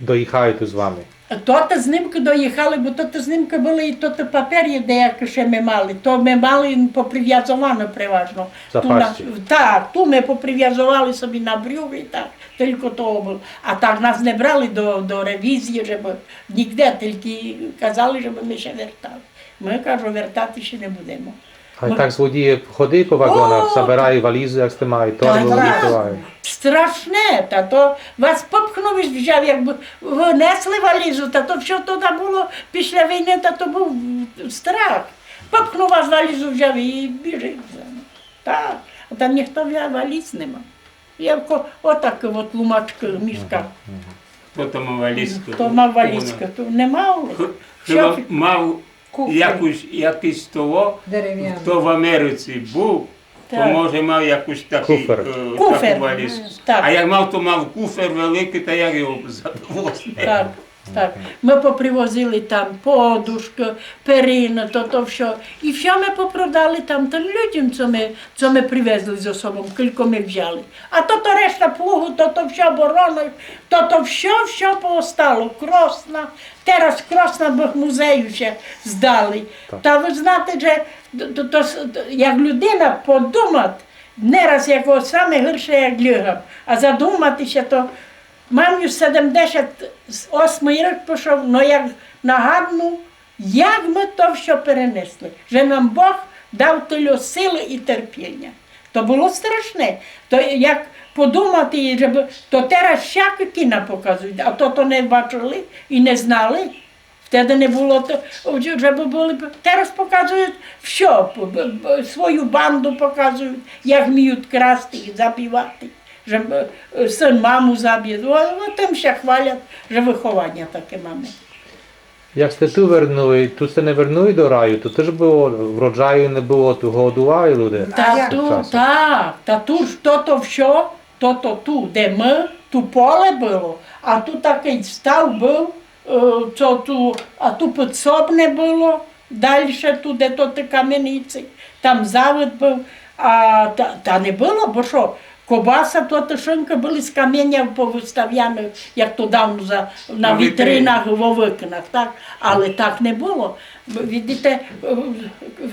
доїхали ту з вами? Тоты знимкы доїхали, бо тоты знимкы были, і тоты паперы деякі ще мы мали. То мы мали попривязовано переважно. Ту на... Так, ту мы попривязовали собі на брюх і так. Тілько того было. А так нас не брали до, до ревізії, жебы нігде, тілько казали, жебы мы ся вертали. Мы, кажу, вертати ся не будеме. А так злодіє ходили по вагонах, забирали валізы, як сте мали, торбы, та, выкидали. Страшне, та то вас попхнув і взяв, якбы вы несли валізу, та то всьо то там было після войны, та то быв страх. Попхнув вас, валізу взяв і біжить. Так, а там ніхто вя-, валіз не мав. Я ко-, отак от лумачкы, мішка. Хто то мав валізкы? Хто мав валізкы, то не мав. Х-, хіба мав якусь, якийсь того, хто в Америці быв, то, може, мав якусь такий, е, таку валізку. Куфер. Так. А як мав, то мав куфер великый, та як його забило? Так. Так. Мы попривозили там подушкы, перины, то, то всьо. І всьо мы попродали там тым людям, цо мы, цо мы привезли зо собом, кілько мы взяли. А то, то решта плугу, то, то всьо оборона, то, то всьо, всьо поостало. Кросна, тераз Кросна бых музею ся здали. Так. Та вы знате, же т-, т-, то с-, т-, як людина подумать, не раз як о саме гірше, як льгам, а задумати ся, то Мам, юж седемдесят осмый рік пішов, но як нагадну, як мы то всьо перенесли, же нам Бог дав тілько силы і терпіня. То было страшне. То як подумати, жебы, то тераз всякі кіна показують, а то, то не бачили і не знали. Втеды не было то, жебы были, тераз показують всьо, б-, б-, свою банду показують, як вміють красти і забивати. Же, е, син маму забє. О, о, тым ся хвалять, же выхованя таке маме. Як сте ту вернули, ту сте не вернули до раю, ту тыж было, вроджаю не было, ту голодували люде. Та ту, так, та ту ж тото всьо, тото ту, де мы, ту поле было, а ту такый став быв, е, цо ту, а ту підсобне было, дальше ту, де тоты камяниці, там завод быв, а та, та не было, бо што, кобаса, тоты шинкы были з каменя повыставяны, як то давно за, на вітринах, во вікнах, так? Але так не было. Видите, е,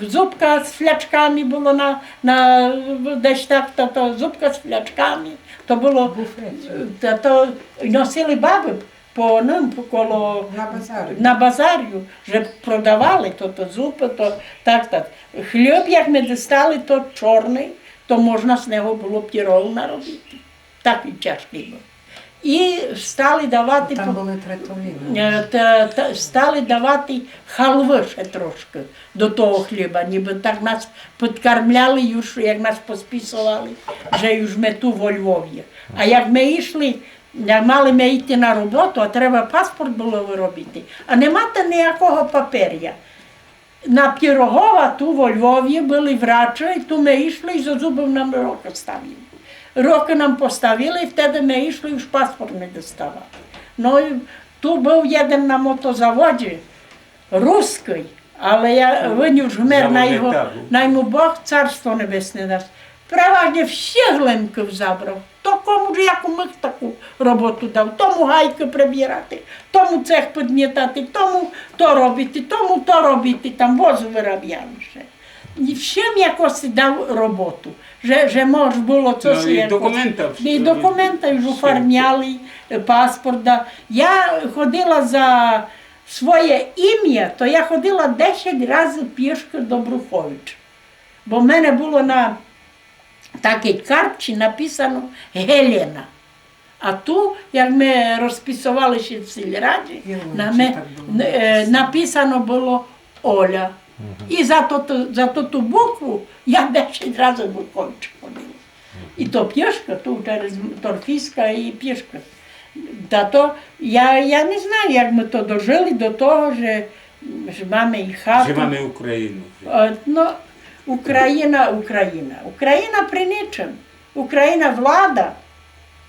зубка з флячками было на, на, десь так, то, то зубка з флячками, то было, е, та, то носили бабы, по ным, по коло, на базарю, же продавали то, то зупы, то так, так. Хліб, як мы дістали, то чорный, то можна з нього было пірог наробити. Такый тяжкый быв. І стали давати... Там были третовины. Е, та, та, стали давати халвы ще трошкы до того хліба, нібы так нас підкармляли, юж як нас посписовали, же юж мы ту во Львові. А як мы ішли, Як мали мы іти на роботу, а треба паспорт было выробити, а не мати ниякого паперя. На Пирогова ту во Львові были врачы, и ту мы ишли, и зо зубов нам рокы ставили. Рокы нам поставили, и втеды мы ишли, уж паспорт мы доставали. Но, и ту быв єден на мотозаводзе, рускый, але я, вун уж вмер, най го, най му Бог царство небесне дасть. Переважно всіх Лемків забрав. То кому ж яку міг таку роботу дав. Тому гайкы прибирати, тому цех підмітати, тому то робити, тому то робити, там воз вырабяли ще. И всім якоси дав роботу, же, же мож было цоси якоси. Но, и документы всі. И документы уж оформяли, е, паспорт, да. Я ходила за своє імя, то я ходила десять разы пішкы до Бруховича. Бо в мене было на такій картці написано Гелена. А ту, як мы розписовали ся в сільраді, на ме-, е, написано было Оля. И за тоту, за тоту букву я десять разы в Брухович ходила. И то пішкы, ту через Торфиська и пішкы. Та то, я, я не знаю, як мы то дожили до того, же, же маме и хату. Же маме Україну. Е, но, Україна, Україна. Україна при ничым. Україна влада,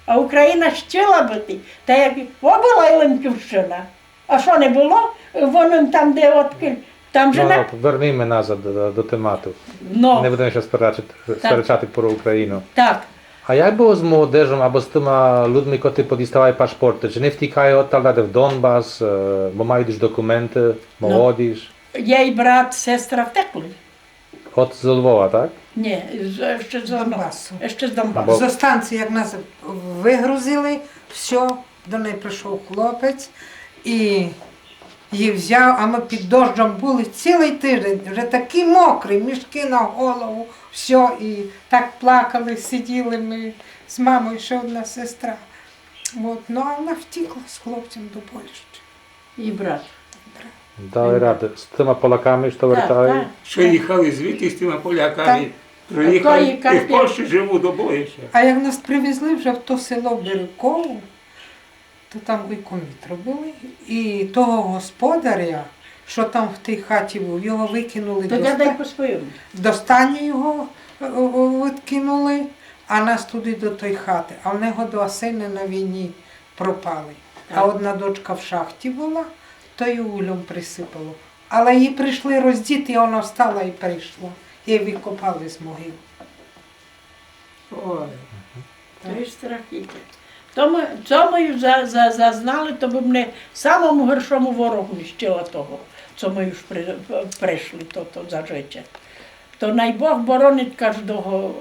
а Україна сцела быти. Та як, о, была и Лемківщина. А што не было? Вон там, де, одкуль. Там же... Но, на-, вернеме назад до, до темату. Но. Не будеме ся сперечати, сперечати про Україну. Так. А як было з молодежом або з тыма людми, котры подіставали пашпорты? Чи не втікали одталь в Донбас, е, бо мают уж документы, молоді ж? Єй брат, сестра втекли. Од, з Львова, так? Нє, з, ще з, Донбасу. Ще з Донбасу. Бо... Зо станції, як нас выгрузили, всьо, до неї пришов хлопець і її взяв, а мы під дождом были цілый тыждень, вже такі мокрі, мішкы на голову, всьо, і так плакали, сиділи мы з мамою, ще одна сестра. От, ну, а вона втікла з хлопцем до Польщі. И брат. Дали рады. З тыма Поляками, што вертали? Так, так. Што їхали звідти з тыма Поляками, приїхали і в Польщі живуть до Бога ще. А як нас привезли вже в то село Бирюково, то там вуйко Митро были, і того господаря, што там в тій хаті быв, його выкинули до ста-, до стайні його, е, е, е, выкинули, а нас туды до той хаты. А в нього два сыны на війні пропали. А одна дочка в шахті была, то її углем присыпало. Але її пришли роздіти, і вона встала і пришла. Її выкопали з могил. Ой, то є страхіття. То мы, цо мы уж за, за, зазнали, то бы мене самому горшому ворогу нищила того, цо мы уж при-, пришли, то, то зажиття. То най Бог боронить каждого.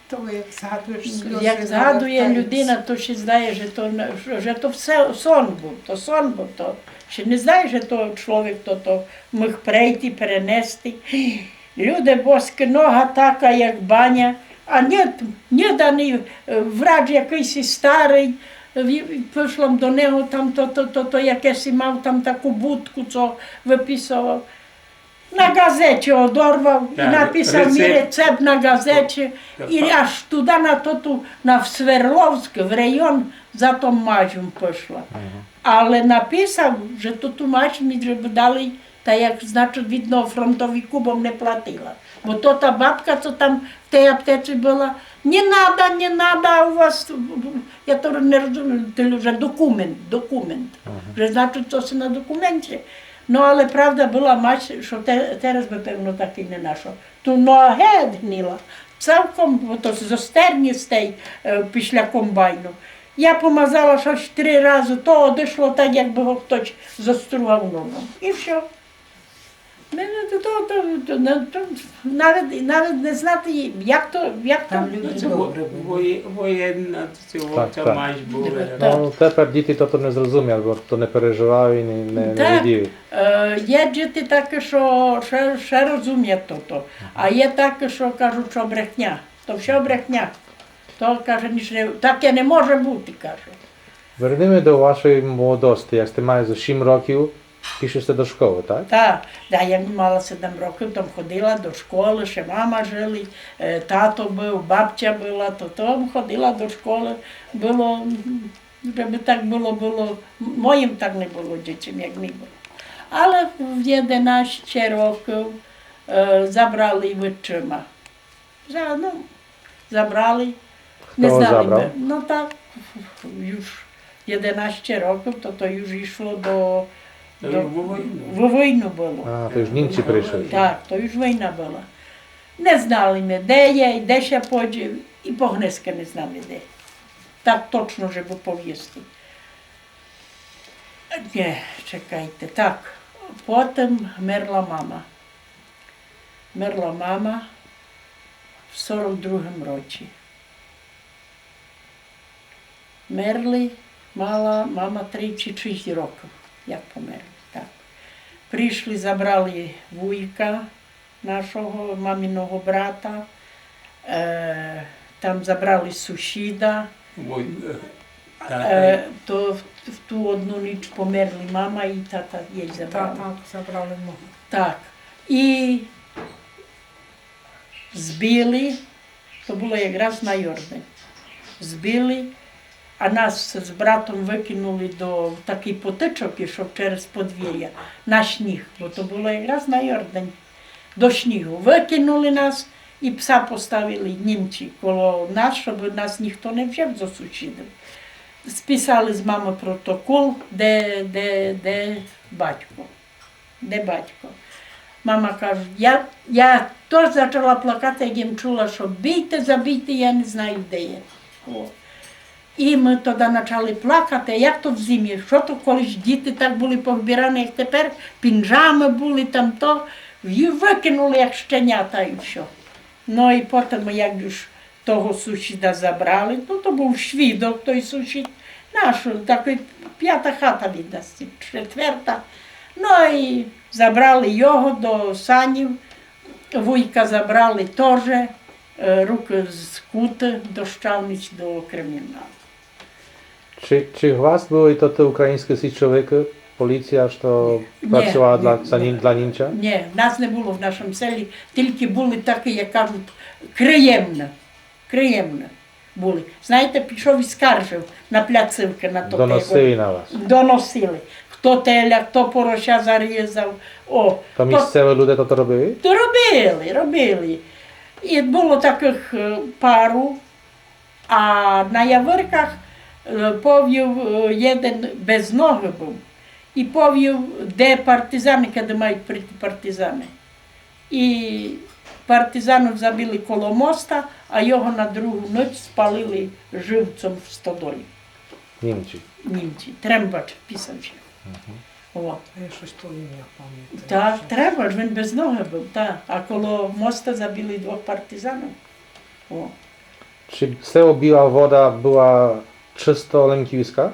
То як згадуєш, сльозы навертаються. Як згадує людина, то ще знає, же то не, же то всьо сон быв, то сон быв, то ще не знає, же то чоловік то, то міг пройти, перенести. Люде боскі, нога така, як баня, а нє, нє даный, е, врач якыйсь старый, в-, пішла до нього, там то, то, то, то якесь мав там таку будку, цо выписовав. На газеті одорвав і написав мі рецепт на газеті, і аж туды на тоту, на Свердловськ, в район, за том мазьом пішла. Але написав, же тоту мазь мі же бы дали, та як, значить, видно, фронтовику, бо не платила. Бо то та бабка, цо там в тій аптеці была, не надо, не надо, у вас, я то не розумію, то вже документ, документ. Же, значить, цо на документі. Но, але правда была мазь, што те-, тераз бы, певно, так і не нашов. Ту нога гет гнила. Цалком, бо то зо стерні з тей, е, після комбайну. Я помазала штось три разы, то одышло так, якбы го хтось зостругав ножом. І всьо. Мене то, то, то, то, на-, то навет, навет не знати, як то, як то... Там люди добрі были. Воє-, воєнна ця мазь была. Так, так. Но, тепер діти то, то не зрозуміли, бо то не переживали і не, не, не виділи. Е, є діти такі, што ще, ще розуміють тото, а є такі, што кажуть, што брехня. То всьо брехня. То, каже, ніч не, таке не може быти, каже. Вернеме до вашої молодости. Як сте мали зо сім років, пішли сте до школы, так? Так, да, я мала седем років, там ходила до школы, ще мама жили, е, тато быв, бабця была, то, то ходила до школы. Было, м, жебы так было, было, моїм так не было, дітям, як ми было. Але в єденасте років, е, забрали вітчыма. За-, ну, забрали. Не знали мы. Хто забрав? Ну так, юж єденасте років, то, то юж ішло до, до... Во войну. Во войну было. А, то юж Німці пришли. Так, то юж война была. Не знали мы, де є, і де ся подів, і по гнеска не знаме де. Так точно, жебы повісти. Нє, чекайте, так. Потім мерла мама. Мерла мама в сорок другым році. Мерли, мала мама тридцять шість років, як померли, так. Пришли, забрали вуйка нашого, маминого брата, е, там забрали сусіда. Вой-, е, тата. Е, то в, в ту одну ніч померли мама і тата єй забрали. Тата забрали мого. Так. І збили, то было якраз на Йордань. Збили, а нас з братом выкинули до такый потычок, ішов через подвіря, на сніг, бо то было якраз на Йордань, до снігу. Выкинули нас і пса поставили німці коло нас, щоб нас ніхто не взяв зо сусідів. Списали з мамы протокол, де, де, де батько. Де батько? Мама каже, я, я то зачала плакати, як єм чула, што бійте, забійте, я не знаю, де є. О. І мы тогды начали плакати, як то в зимі, што то колись діти так были повбираны, як тепер, пінжамы были там то, і выкинули, як щенята, і всьо. Ну і потім, як уж того сусіда забрали, ну, то быв свідок той сусід, наш, такый пята хата від нас, четверта. Ну і забрали його до санів, вуйка забрали тоже, е, рукы скуты до Щавниць, до криміналу. Чи, чи у вас были і тоты україньскы січовикы, поліція, што працовала для, за нім-, для німця? Нє, нас не было в нашому селі, тілько были такі, як кажуть, криємны. Криємны были. Знаєте, пішов і скаржив на пляцівкы, на то. Доносили на вас? Доносили. Хто теля, хто порося зарізав. О, то місцеві люде то, то робили? То робили, робили. І было такых, е, пару, а на Явырках, е, повів, е, єден без ногы быв. І повів, де партизаны, кеды мають прийти партизаны. І партизанів забили коло моста, а його на другу ніч спалили живцом в стодолі. Німці? Німці. Трембач писав ся. Мгм. О. А я штось то імя памятаю. Так, Трембач, він без ногы быв, так. А коло моста забили двох партизанів. О. Чи село Біла Вода была чысто лемківска?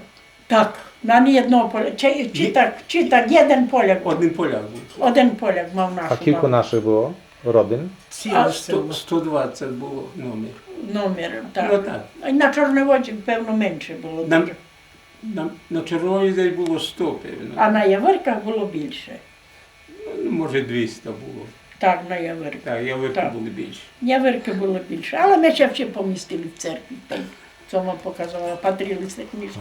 Так, на ні єдного поля-, чи, чи так, чи так, єден поляк. Один поляк быв. Один поляк мав нашу маму. А кілько нашых было родин? Ціле село. Сто, сто двадцять было номер. Номер, так. Ну, так. А на Чорноводзі, певно, менше было. На, на, на Чорноводзі десь было сто, певно. А на Явырках было більше. Ну, може, двіста было. Так, на Явыркы. Так, Явыркы были більше. Явыркы были більше, але мы ся всі помістили в церкві, там, цо вам показала, патрили сте книжку,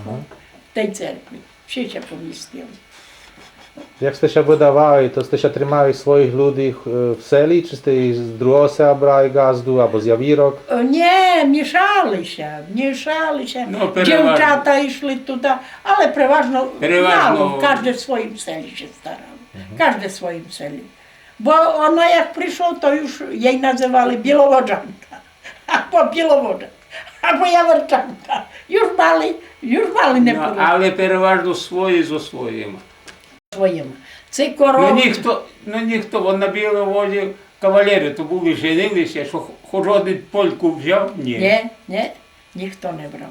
в тій церкві. Всі ся помістили. Як сте ся выдавали, то сте ся тримали своїх людей, е, в селі, чи сте їх з другого села брали ґазду, або з Явырок? Е, нє, мішали ся, мішали ся. Ну, переважно. Дівчата йшли туды, але переважно, переважно мало, каждый в своїм селі ся старав. Мгм. Каждый в своїм селі. Бо оно як пришло, то юж єй называли Біловоджанка. Або Біловоджанка, або Явырчанка. Юж мали, юж мали не... Ну, але переважно свої зо своїми. Своїми. Ци коров... Ну, ніхто, ну, ніхто, вон на Біловодзі кавалеры, то были, женили ся, што х-, хоч один польку взяв? Нє. Нє, нє. Ніхто не брав.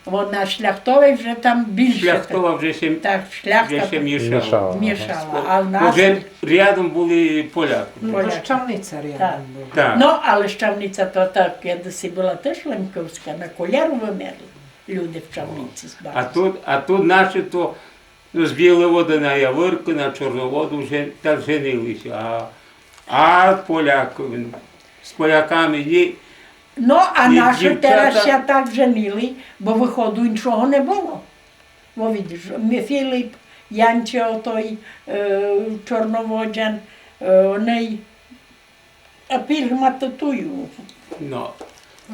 Вона Шляхтовей вже там більше. Шляхтова вже ся, так, Шляхта вже ся там мішала. Мішала, ага. Мішала, а в нас... Бо вже рядом были полякы. Полякы. Бо Щавниця рядом была. Так. Ну, але Щавниця то так, кедыси была теж лемковска, на Коляру вымерли люди в Щавниці з... А тут, а тут наші то Ну, з Білої Води на Яворку, на Чорну Воду вже так женили ся. А, а полякы, з поляками ні. Ну, а наші тераз ся так женили, бо выходу іншого не было. Бо видиш, мій Філіп, Янче отой, е, Чорноводзян, е, оний, а пірма то тую. Но,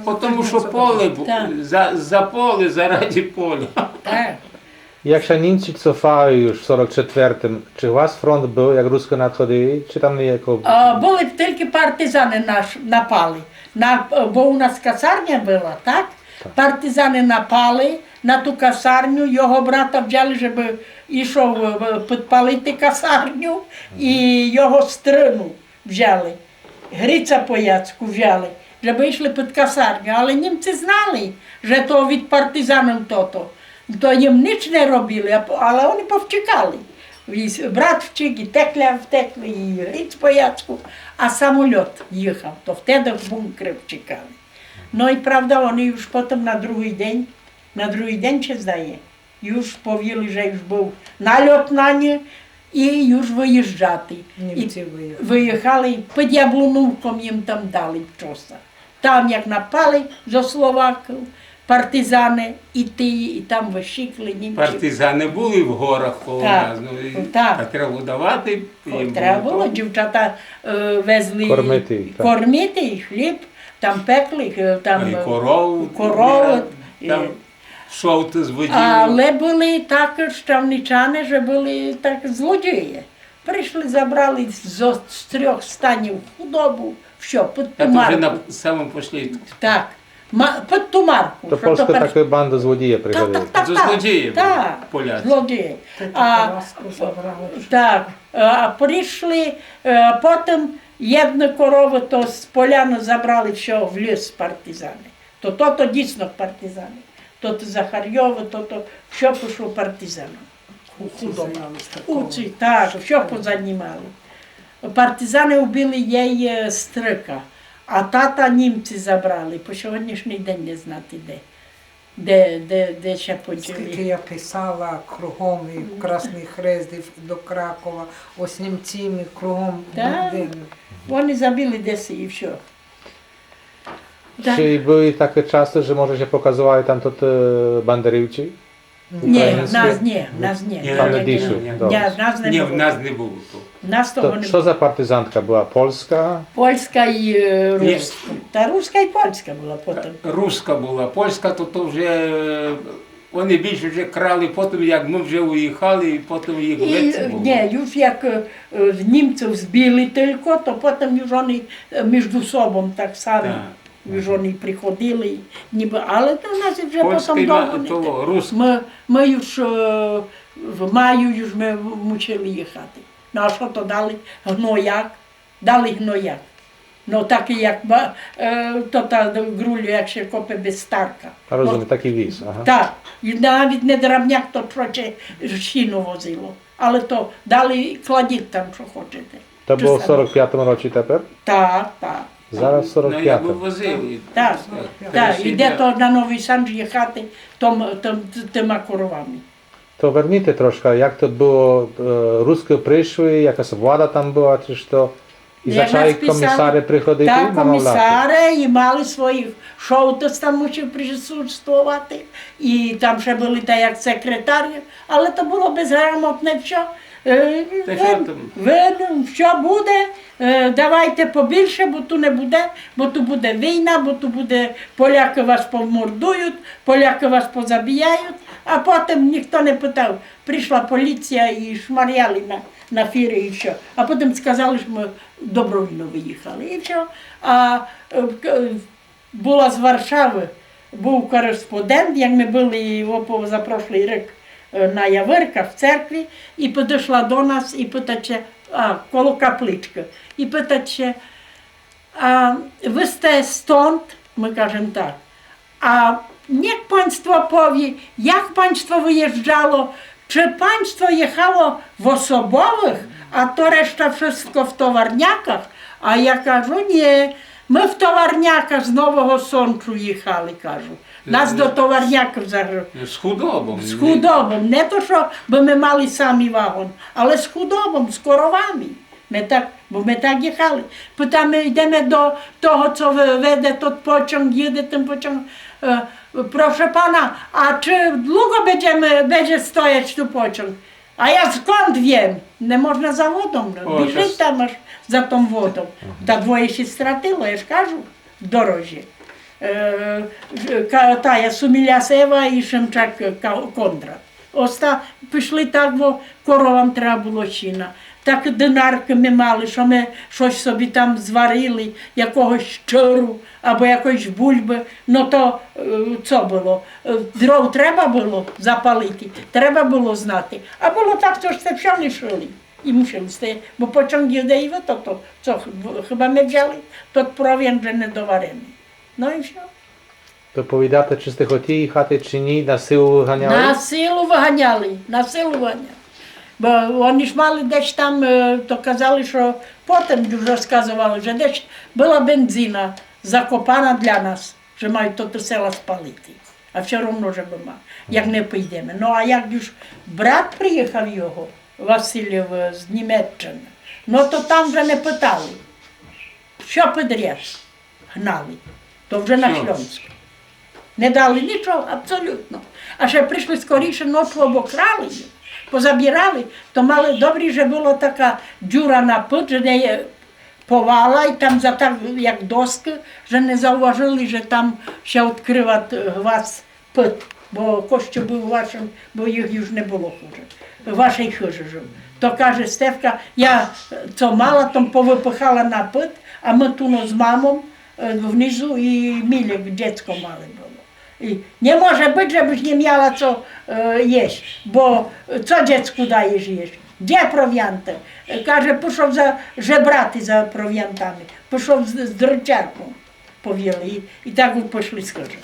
потому што поле бу-, за, за поле, заради поля. Так. Як ся німці цофали юж в сорок четвертым, чи у вас фронт был, як рускы надходили, чи там ніякого? А, были тілько партизаны наш, напали. На, бо у нас касарня была, так? Так. Партизаны напали на ту касарню, його брата взяли, жебы ішов, е, підпалити касарню, і його стрыну взяли. Грица по Яцку взяли, жебы ішли під касарню. Але німці знали, же то від партизанів тото. То їм ніч не робили, а по-, але они повтікали. І с-, брат втік, і Текля втекли, і Гриц по Яцку, а самоліт їхав. То втеды в бункры втікали. Но і правда, они юж потом на другый день, на другый день ся здає, юж повіли, же юж быв нальот на ня, і юж выїжджати. Німці выїхали. Выїхали, під Яблунівком їм там дали чоса. Там як напали зо Словаків партизаны, і ті, і там высікли німців. Партизаны были в горах коло нас, но, і, так, а треба было давати їм. Треба было, дівчата, е, везли кормити їх, так, кормити, і хліб, там пекли, е, там, а, і, е, корову, корову, там, е, шовты з водів. Але были також ставничане, же были так злодії. Пришли, забрали зо, з трьох станів худобу, всьо, під ту марку. Та то вже на самому послідку. Так. Ма-, під ту марку. То што польскы то перш-, такы банды злодіє приходили. Так, так, так, так. Злодіє были поляці. Злодіє. А, так, а пришли, е, потом єдну корову то з поляны забрали, всьо, в ліс партизаны. То, то, то дійсно партизаны. То, то Захарйовы, то, то всьо пішло партизанам. Куці, так, всьо позанімали. Партизаны убили єй, е, стрыка, а тата німці забрали. По сьогоднішній день не знати де. Де, де, де ся поділи. Скільки я писала кругом, і в Красный Хрест, і в, до Кракова, ось німцями кругом. Так. Они забили десь і всьо. Так. Чи были такы часы, же може ся показовали там тоты бандерівці? Ні, нас ні, нас ні. Там не дійшли. Ні, в нас не было. Нас того не было. То што за партизантка была? Польска? Польска і, е, руска. Та руска і польска была потом. Руска была. Польска то, то вже, е, они більше вже крали потом, як мы вже уїхали, і потом їх веце было. Ні, юж як, е, німців збили тілько, то потом юж они, е, між собом так само. Так. Юж они приходили, нібы, але то нас вже потом довго не... Польска і ма-, то руска. Мы, мы юж, е, в маю юж мы мусили їхати. Но а што то дали? Гнояк. Дали гнояк. Но такый, як ба-, е, то та ґрулю, як ся копе без старка. А розумію, такый віз, ага. Так. І навіть не дробняк, то, што ся сіно возило. Але то дали, кладіть там, што хочете. То было в сорок пятым році тепер? Так, так. Зараз в сорок пятым. Но, як бы возили. Так, так. І де то на Новый Сандж їхати, то м-, то м-, тыма коровами. То верніте трошка, як то было, е, русы пришли, якась влада там была, ци што? І зачали комисары приходити намовляти? Так, комисары, і мали своїх, што хтось там мусив присутствовати, і там ще были та як секретарі, але то было безграмотне всьо. Е, та што там? Видно, што буде, е, давайте побільше, бо ту не буде, бо ту буде війна, бо ту буде, полякы вас помордують, полякы вас позабіяють, а потом нихто не питав. Пришла поліція і шмаряли на, на фіры і всьо. А потом сказали, што мы добровільно выїхали і всьо. А, е, к-, была з Варшавы, быв кореспондент, як мы были о, позапрошлый рік, е, на Явырках в церкви, і підышла до нас і питать ся, а, коло капличкы, і питать ся: „А вы сте стąd?“ Мы кажем: „Так.“ „А niech państwo powie, jak państwo wyjeżdżało, czy państwo jechało w osobowych, a to reszta wszystko w towarniakach?“ А я кажу: „Ні, мы в товарняках з Нового Сончу їхали“, кажу. Нас до товарняків загру-, з худобом, з худобом. Не то, што бы мы мали самі вагон, але з худобом, з коровами. Мы так, бо мы так їхали. Питаме, йдеме до того, цо ве-, веде тот поцяг, їде тым поцягом. Е, „Прошу пана, а чи длуго бедземе, бедзе стояц тот поцяг?“ А я сконд вєм? Не можна за водом, но. О, біжить там аж за том водом. Та двоє ся стратило, я ж кажу, в дорозі. Е, ж-, ка-, тая Суміляс Ева і Шемчак Ка-, Кондрат. Оста-, пішли так, бо коровам треба было сіна. Так динаркы мы мали, што мы штось собі там зварили, якогось чиру, або якоїсь бульбы. Но то, е, цо было? Е, дров треба было запалити, треба было знати. А было так, што сьте всьо лишили. І мусили сьте, бо почонк єдеї вы то, то, цо х-, хыба мы взяли, тот провіант же недовареный. Но і всьо. То повідате, чи сьте хотіли їхати, чи ні, на силу выганяли? На силу выганяли, на силу выганяли. Бо они ж мали десь там, е, то казали, што потім уж розказовали, што десь была бензина закопана для нас, што мають тоты села спалити. А всьо равно, што бы ма-, як не пойдеме. Но а як уж брат приїхав його, Васильов, е, з Німеччины, но то там вже не питали. Всьо подряд гнали. То вже на Шльонськ. Не дали нічого, абсолютно. А ще пришли скоріше, ночу обокрали їх, позабирали, то мали добрі, же была така дюра на пыт, же не є повала, і там за так, як доскы, же не зауважили, же там ся відкрыват, е, гвас пыт, бо косцёл быв у вашым, бо їх уж не было хыжы. У вашій хыжы жыв. То каже Стефка, я, е, цо мала, то повыпыхала на пыт, а мы туно з мамом, е, внизу і Мілік, дзецко мале было. І не може быти, же бысь не мала цо, е, єсти, бо, е, цо дзецку даєш єсти? Де провіанты? Е, каже, пішов за, жебрати за провіантами. Пішов з, з дричарком. Повіли, і, і так пішли з хыжы.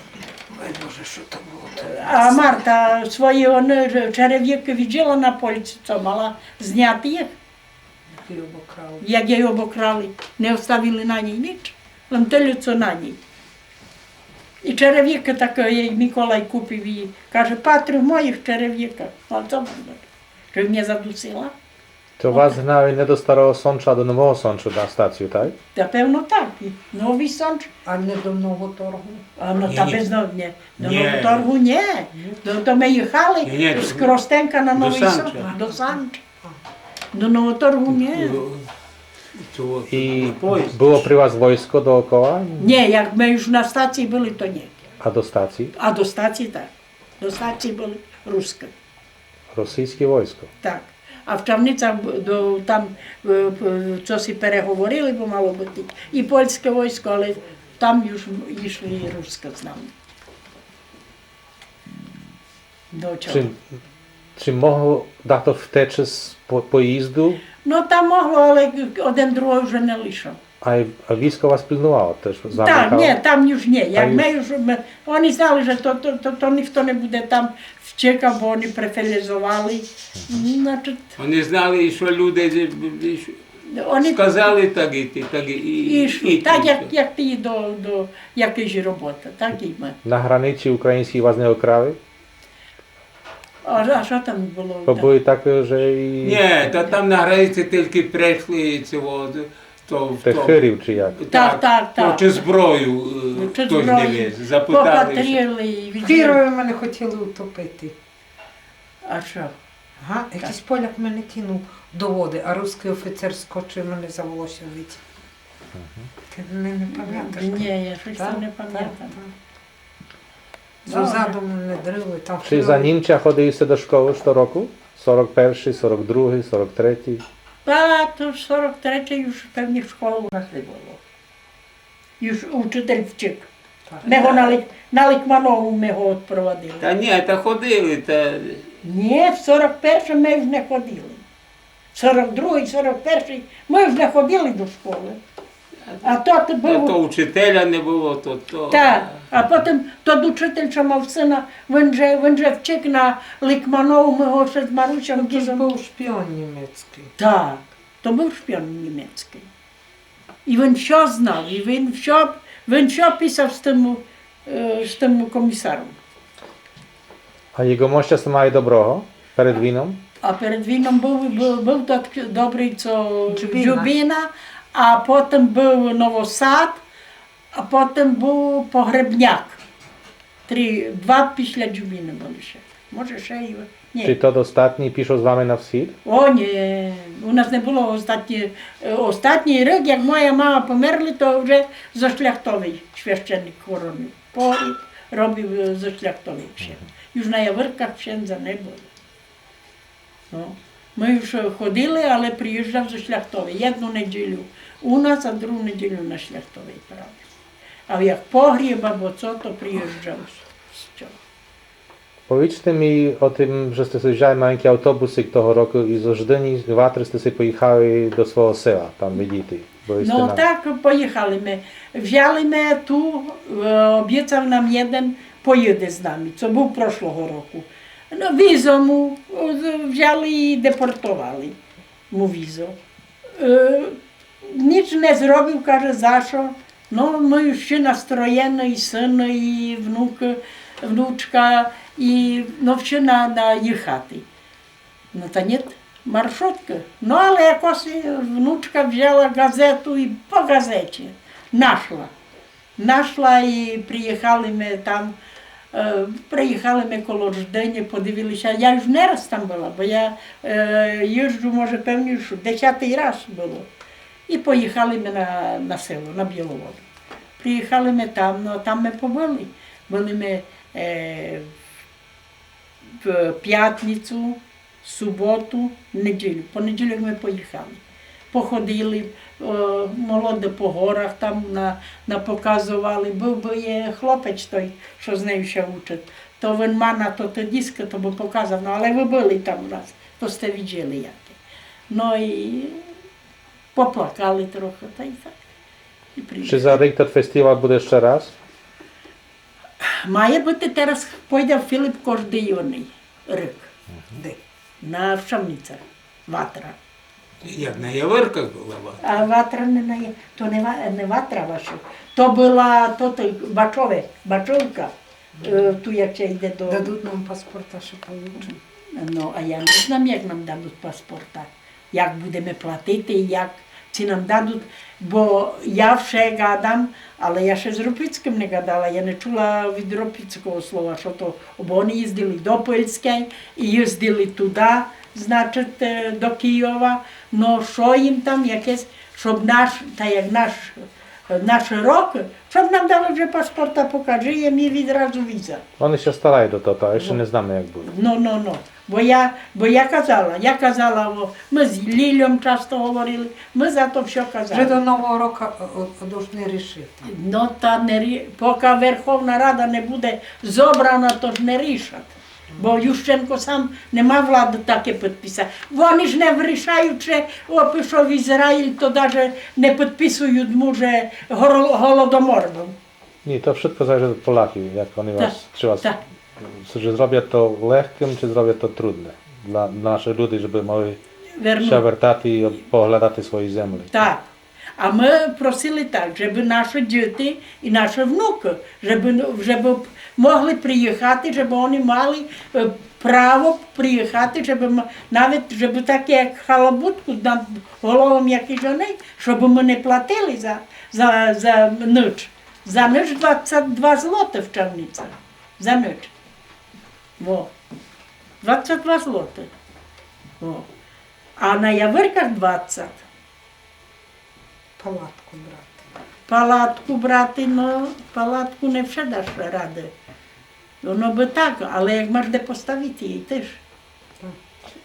Ой, Боже, што то было то? А Марта свої, они, черевікы виділа на полці, цо мала зняти їх. Як її обокрали. Як її обокрали. Не оставили на ній ніч, лем тельо, цо на ній. І черевікы такы їй Миколай купив, і каже: «Патрю в моїх черевіках». А цо вам дати? Же мене задусила. То вас гнали не до Старого Сонча, а до Нового Сонча на стацію, так? Та певно так. І Новый Сонч. А не до Нового Торгу? А, но, та без Нового, ні. До Нового Торгу ні. До, то мы їхали з Кростенка на Новый Сонч. До Санч. До Нового Торгу ні. І было при вас войско доокола? Ні, як мы уж на стації были, то ні. А до стації? А до стації так. До стації были русскы. Російське войско. Так. А в Чавницях б-, до, там, е, п-, цо си переговорили, бо мало быти і польське войско, але там уж м-, ішли і русскы з нами. До чого? Чи, чи могло дахто втечи з по-, поїзду? Но, там могло, але один другого вже не лишав. А, а військо вас пильнувало теж? Так, ні, там уж ні. Як мы уж, мы, они знали, же то, то, то, то ніхто не буде там втікав, бо они префілізовали. Значить, они знали, што люди, же, же, они сказали так іти, так і, і, і так, як, як ти до, до якоїсь роботы, так і мы. На границі українській вас не обкрали? А, а што там было? Бо были так, же і... Ні, та там на границі тілько прийшли, цього, то, то, хырів, чи як? Так, так, так. Чи зброю, е, хтось не вез, запитали. Попатріли, і в Кирові мене хотіли утопити. А што? Ага, якыйсь поляк мене кинув до воды, а русскый офіцер скочив, мене за волосся витяг. Ти не, не памяташ? Ні, я штось там не памятам. Ззаду мене дрили, там... Чи за німця ходили сьте до школы што року? Сорок першый, сорок другый, сорок третій? Та, то сорок третій уж певні школы у нас не было. Уж учитель втік. Так. Мы го на Лик-, на Ликманову мы го одпровадили. Та ні, та ходили, та... Ні, в сорок першым мы уж не ходили. Сорок другый, сорок першый, мы уж не ходили до школы. А тот быв... То учителя не было, то, то... Так, а потім тот учитель, што мав сына, він же, він же втік на Ликманову, мы го ще з Марусям... То быв шпіон німецькый. Так, то быв шпіон німецькый. І він всьо знав, і він всьо, він всьо писав з тым, е, з тым комісаром. А єгомоща сьте мали доброго перед війном? А перед війном быв, быв, быв тот добрый, цо Дзюбина. Дзюбина, а потім быв Новосад, а потім быв Погребняк. Три, два після Дзюбины были ще. Може, ще і Ні. Чи тот остатній пішов з вами на всхід? О, ні, у нас не было остатній, е, остатній рік, як моя мама померла, то вже Зошляхтовый священник хоронив. Погріб робив, е, Зошляхтовый ксьондз. Мгм. Юж на Яворках ксьондза не было. Но, мы юж ходили, але приїжджав Зошляхтовый. Єдну недїлю у нас, а другу недїлю на Шляхтовый правив. А як погріб або цо, то приїжджав з, з цього. Повічте мі о тым, же сте си взяли маленькій автобусик того року і зо Ждыні, з Ватры сте си поїхали до свого села, там видїти. Но так, поїхали мы. Взяли мы ту, е, обіцяв нам єден, поїде з нами, цо быв прошлого року. Но, візо му, е, взяли і депортовали му візо. Е, Нїч не зробив, каже, за што. Но, мы юж всі настроєны, і сын, і внук, внучка, і, но, всі на, на їхати. Но, та нєт маршруткы. Но, але якоси внучка взяла газету і по газеті нашла. Нашла і приїхали мы там, е, приїхали мы коло Ждыні, подивили ся. Я юж не раз там была, бо я, е, їжджу, може, певні, юж десятый раз было. І поїхали мы на, на село, на Біловоду. Приїхали мы там, но, там мы побыли. Были мы, е, в пятницю, суботу, недїлю. Понедїлок мы поїхали. Походили, е, молоды по горах там на, напоказовали. Быв бы є хлопець той, што з нею ся учить. То він ма на то, то диско, то бы показав. Но, але вы были там у нас, то сте видїли яке. Но і поплакали трохи, та й так. І приїхали. Чи за рік тот фестивал буде ще раз? Має быти, тераз пойде Филип кождый юній рік. Де? На Вшамницях. Ватра. Як на Яворках была Ватра? А Ватра не на Я-, то не Ва-, не Ватра ваша. То была, то, то Бачове, Бачовка. Е, ту як ся йде до... Дадуть нам паспорта, што получим. Но, а я не знам, як нам дадуть паспорта. Як будеме платити, як, ци нам дадуть, бо я вше гадам, але я ше з Ропицькым не гадала, я не чула від Ропицького слова, што то, бо они їздили до Польскей і їздили туда, значить, е, до Києва, но што їм там якесь, щоб наш, та як наш, наш рок, щоб нам дали вже паспорта, покажи, є ми відразу віза. Они ся старають о то, а ще не знаєме, як буде. Но, но, но. Бо я, бо я казала, я казала, о, мы з Лільом часто говорили, мы за то всьо казали. Вже до Нового року, о, о, должны рішити. Но, та не рі-, пока Верховна Рада не буде зобрана, то ж не рішать. Бо Ющенко сам не ма влады таке підписати. Они ж не вирішають, же, о, пішов в Ізраїль, то даже не підписують му, же горо-, голодомор быв. Ні, то вшытко залежить од Поляків, як они вас, чи вас, же зроблять то легкым, чи зроблять то трудне для нашых людей, жебы могли ся вертати і поглядати свої землі. Так. А мы просили так, жебы нашы діти і нашы внукы, жебы, жебы могли приїхати, жебы они мали, е, право приїхати, жебы м-, навіть, жебы таке, як халабутку над головом, як і жени, жебы мы не платили за, за, за ніч. За ніч двадцять два злоты в Чавницях. За ніч. Во. Двадцять два злоты. Во. А на Яворках двадцять. Палатку брати. Палатку брати, но, палатку не вше даш рады. Воно бы так, але як маш де поставити її теж. Так.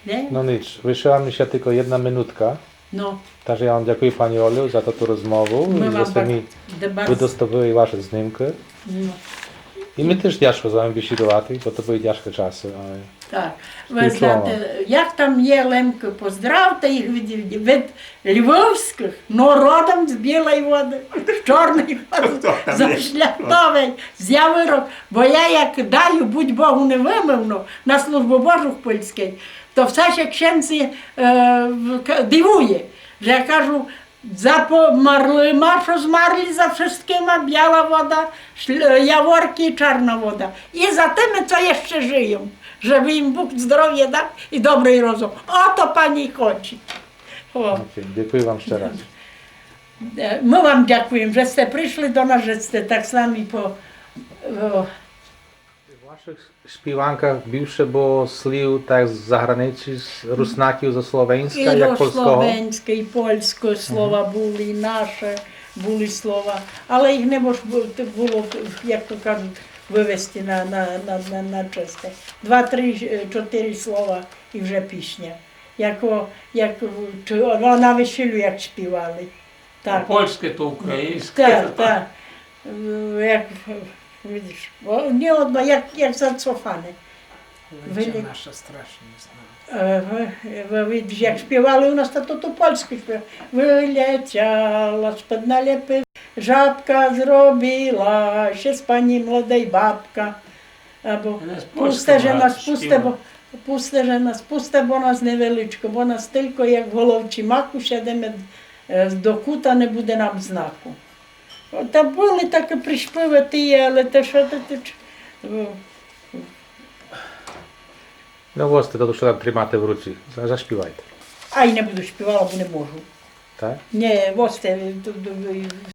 Не? Но ніч, лишыла мі ся тілько єдна минутка. Но. Так же я вам дякую, пані Олю, за тоту розмову, і же сте мі выдоставили вашы знімкы. Но. І мі теж тяжко з вами бесідувати, бо то были тяжкі часы, але... Так. Вы знаєте, як там є Лемкы, поздравте їх від, від львовськых, но родом з Білой Воды, з Чорной Воды, з Шляхтовой, з Яворок. Бо я як даю, будь Богу, не вымовно, на службу Божу в Польскій, то все ся ксьондз, е, в-, к-, дивує, же я кажу, за померлыма, што змерли, за вшыткыма, Біла Вода, Шль-, Яворкы і Чорна Вода. І за тыма, цо іщы жыють, жебы їм Бог здоровя дав і добрый розум. О то пані хоче. О. Окей, дякую вам іщы раз. Е, мы вам дякуєме, же сте пришли до нас, же сте так з нами по-, о, В нашых шпіванках більше было слів так з заграниці, з руснаків, зо Словеньска, І як польского. Словенське, і польське слова были, і наше были слова. Але їх не мож бу-, было, як то кажуть, вывести на, на, на, на, на чисте. Два, три, е, чотыри слова і вже пісня. Як, о, як, о, чи, о, на весіллю як співали. Так. Польське то українське. Так, так. Е, Як, е, видиш, о, не одно, як, як зацофане. Леся Вылі- наша страшно не знала. Е, вы, вы видиш, як співали у нас, то, то, то польське співали. Вылетяла з-під наліпи, жабка зробила ся з пані молодой бабка. Або Не з пусте же польського нас, пусте, співали. бо, пусте же нас, пусте, бо нас невеличко, бо нас тілько як головці маку сядеме е, до кута, не буде нам знаку. О, та были такі приспівы тыя, але те, што то, то, ч-, о, Но, возте, то што там тримате в руці, за- зашпівайте. Ай, не буду співала, бо не можу. Так? Не, возте, то, то, то,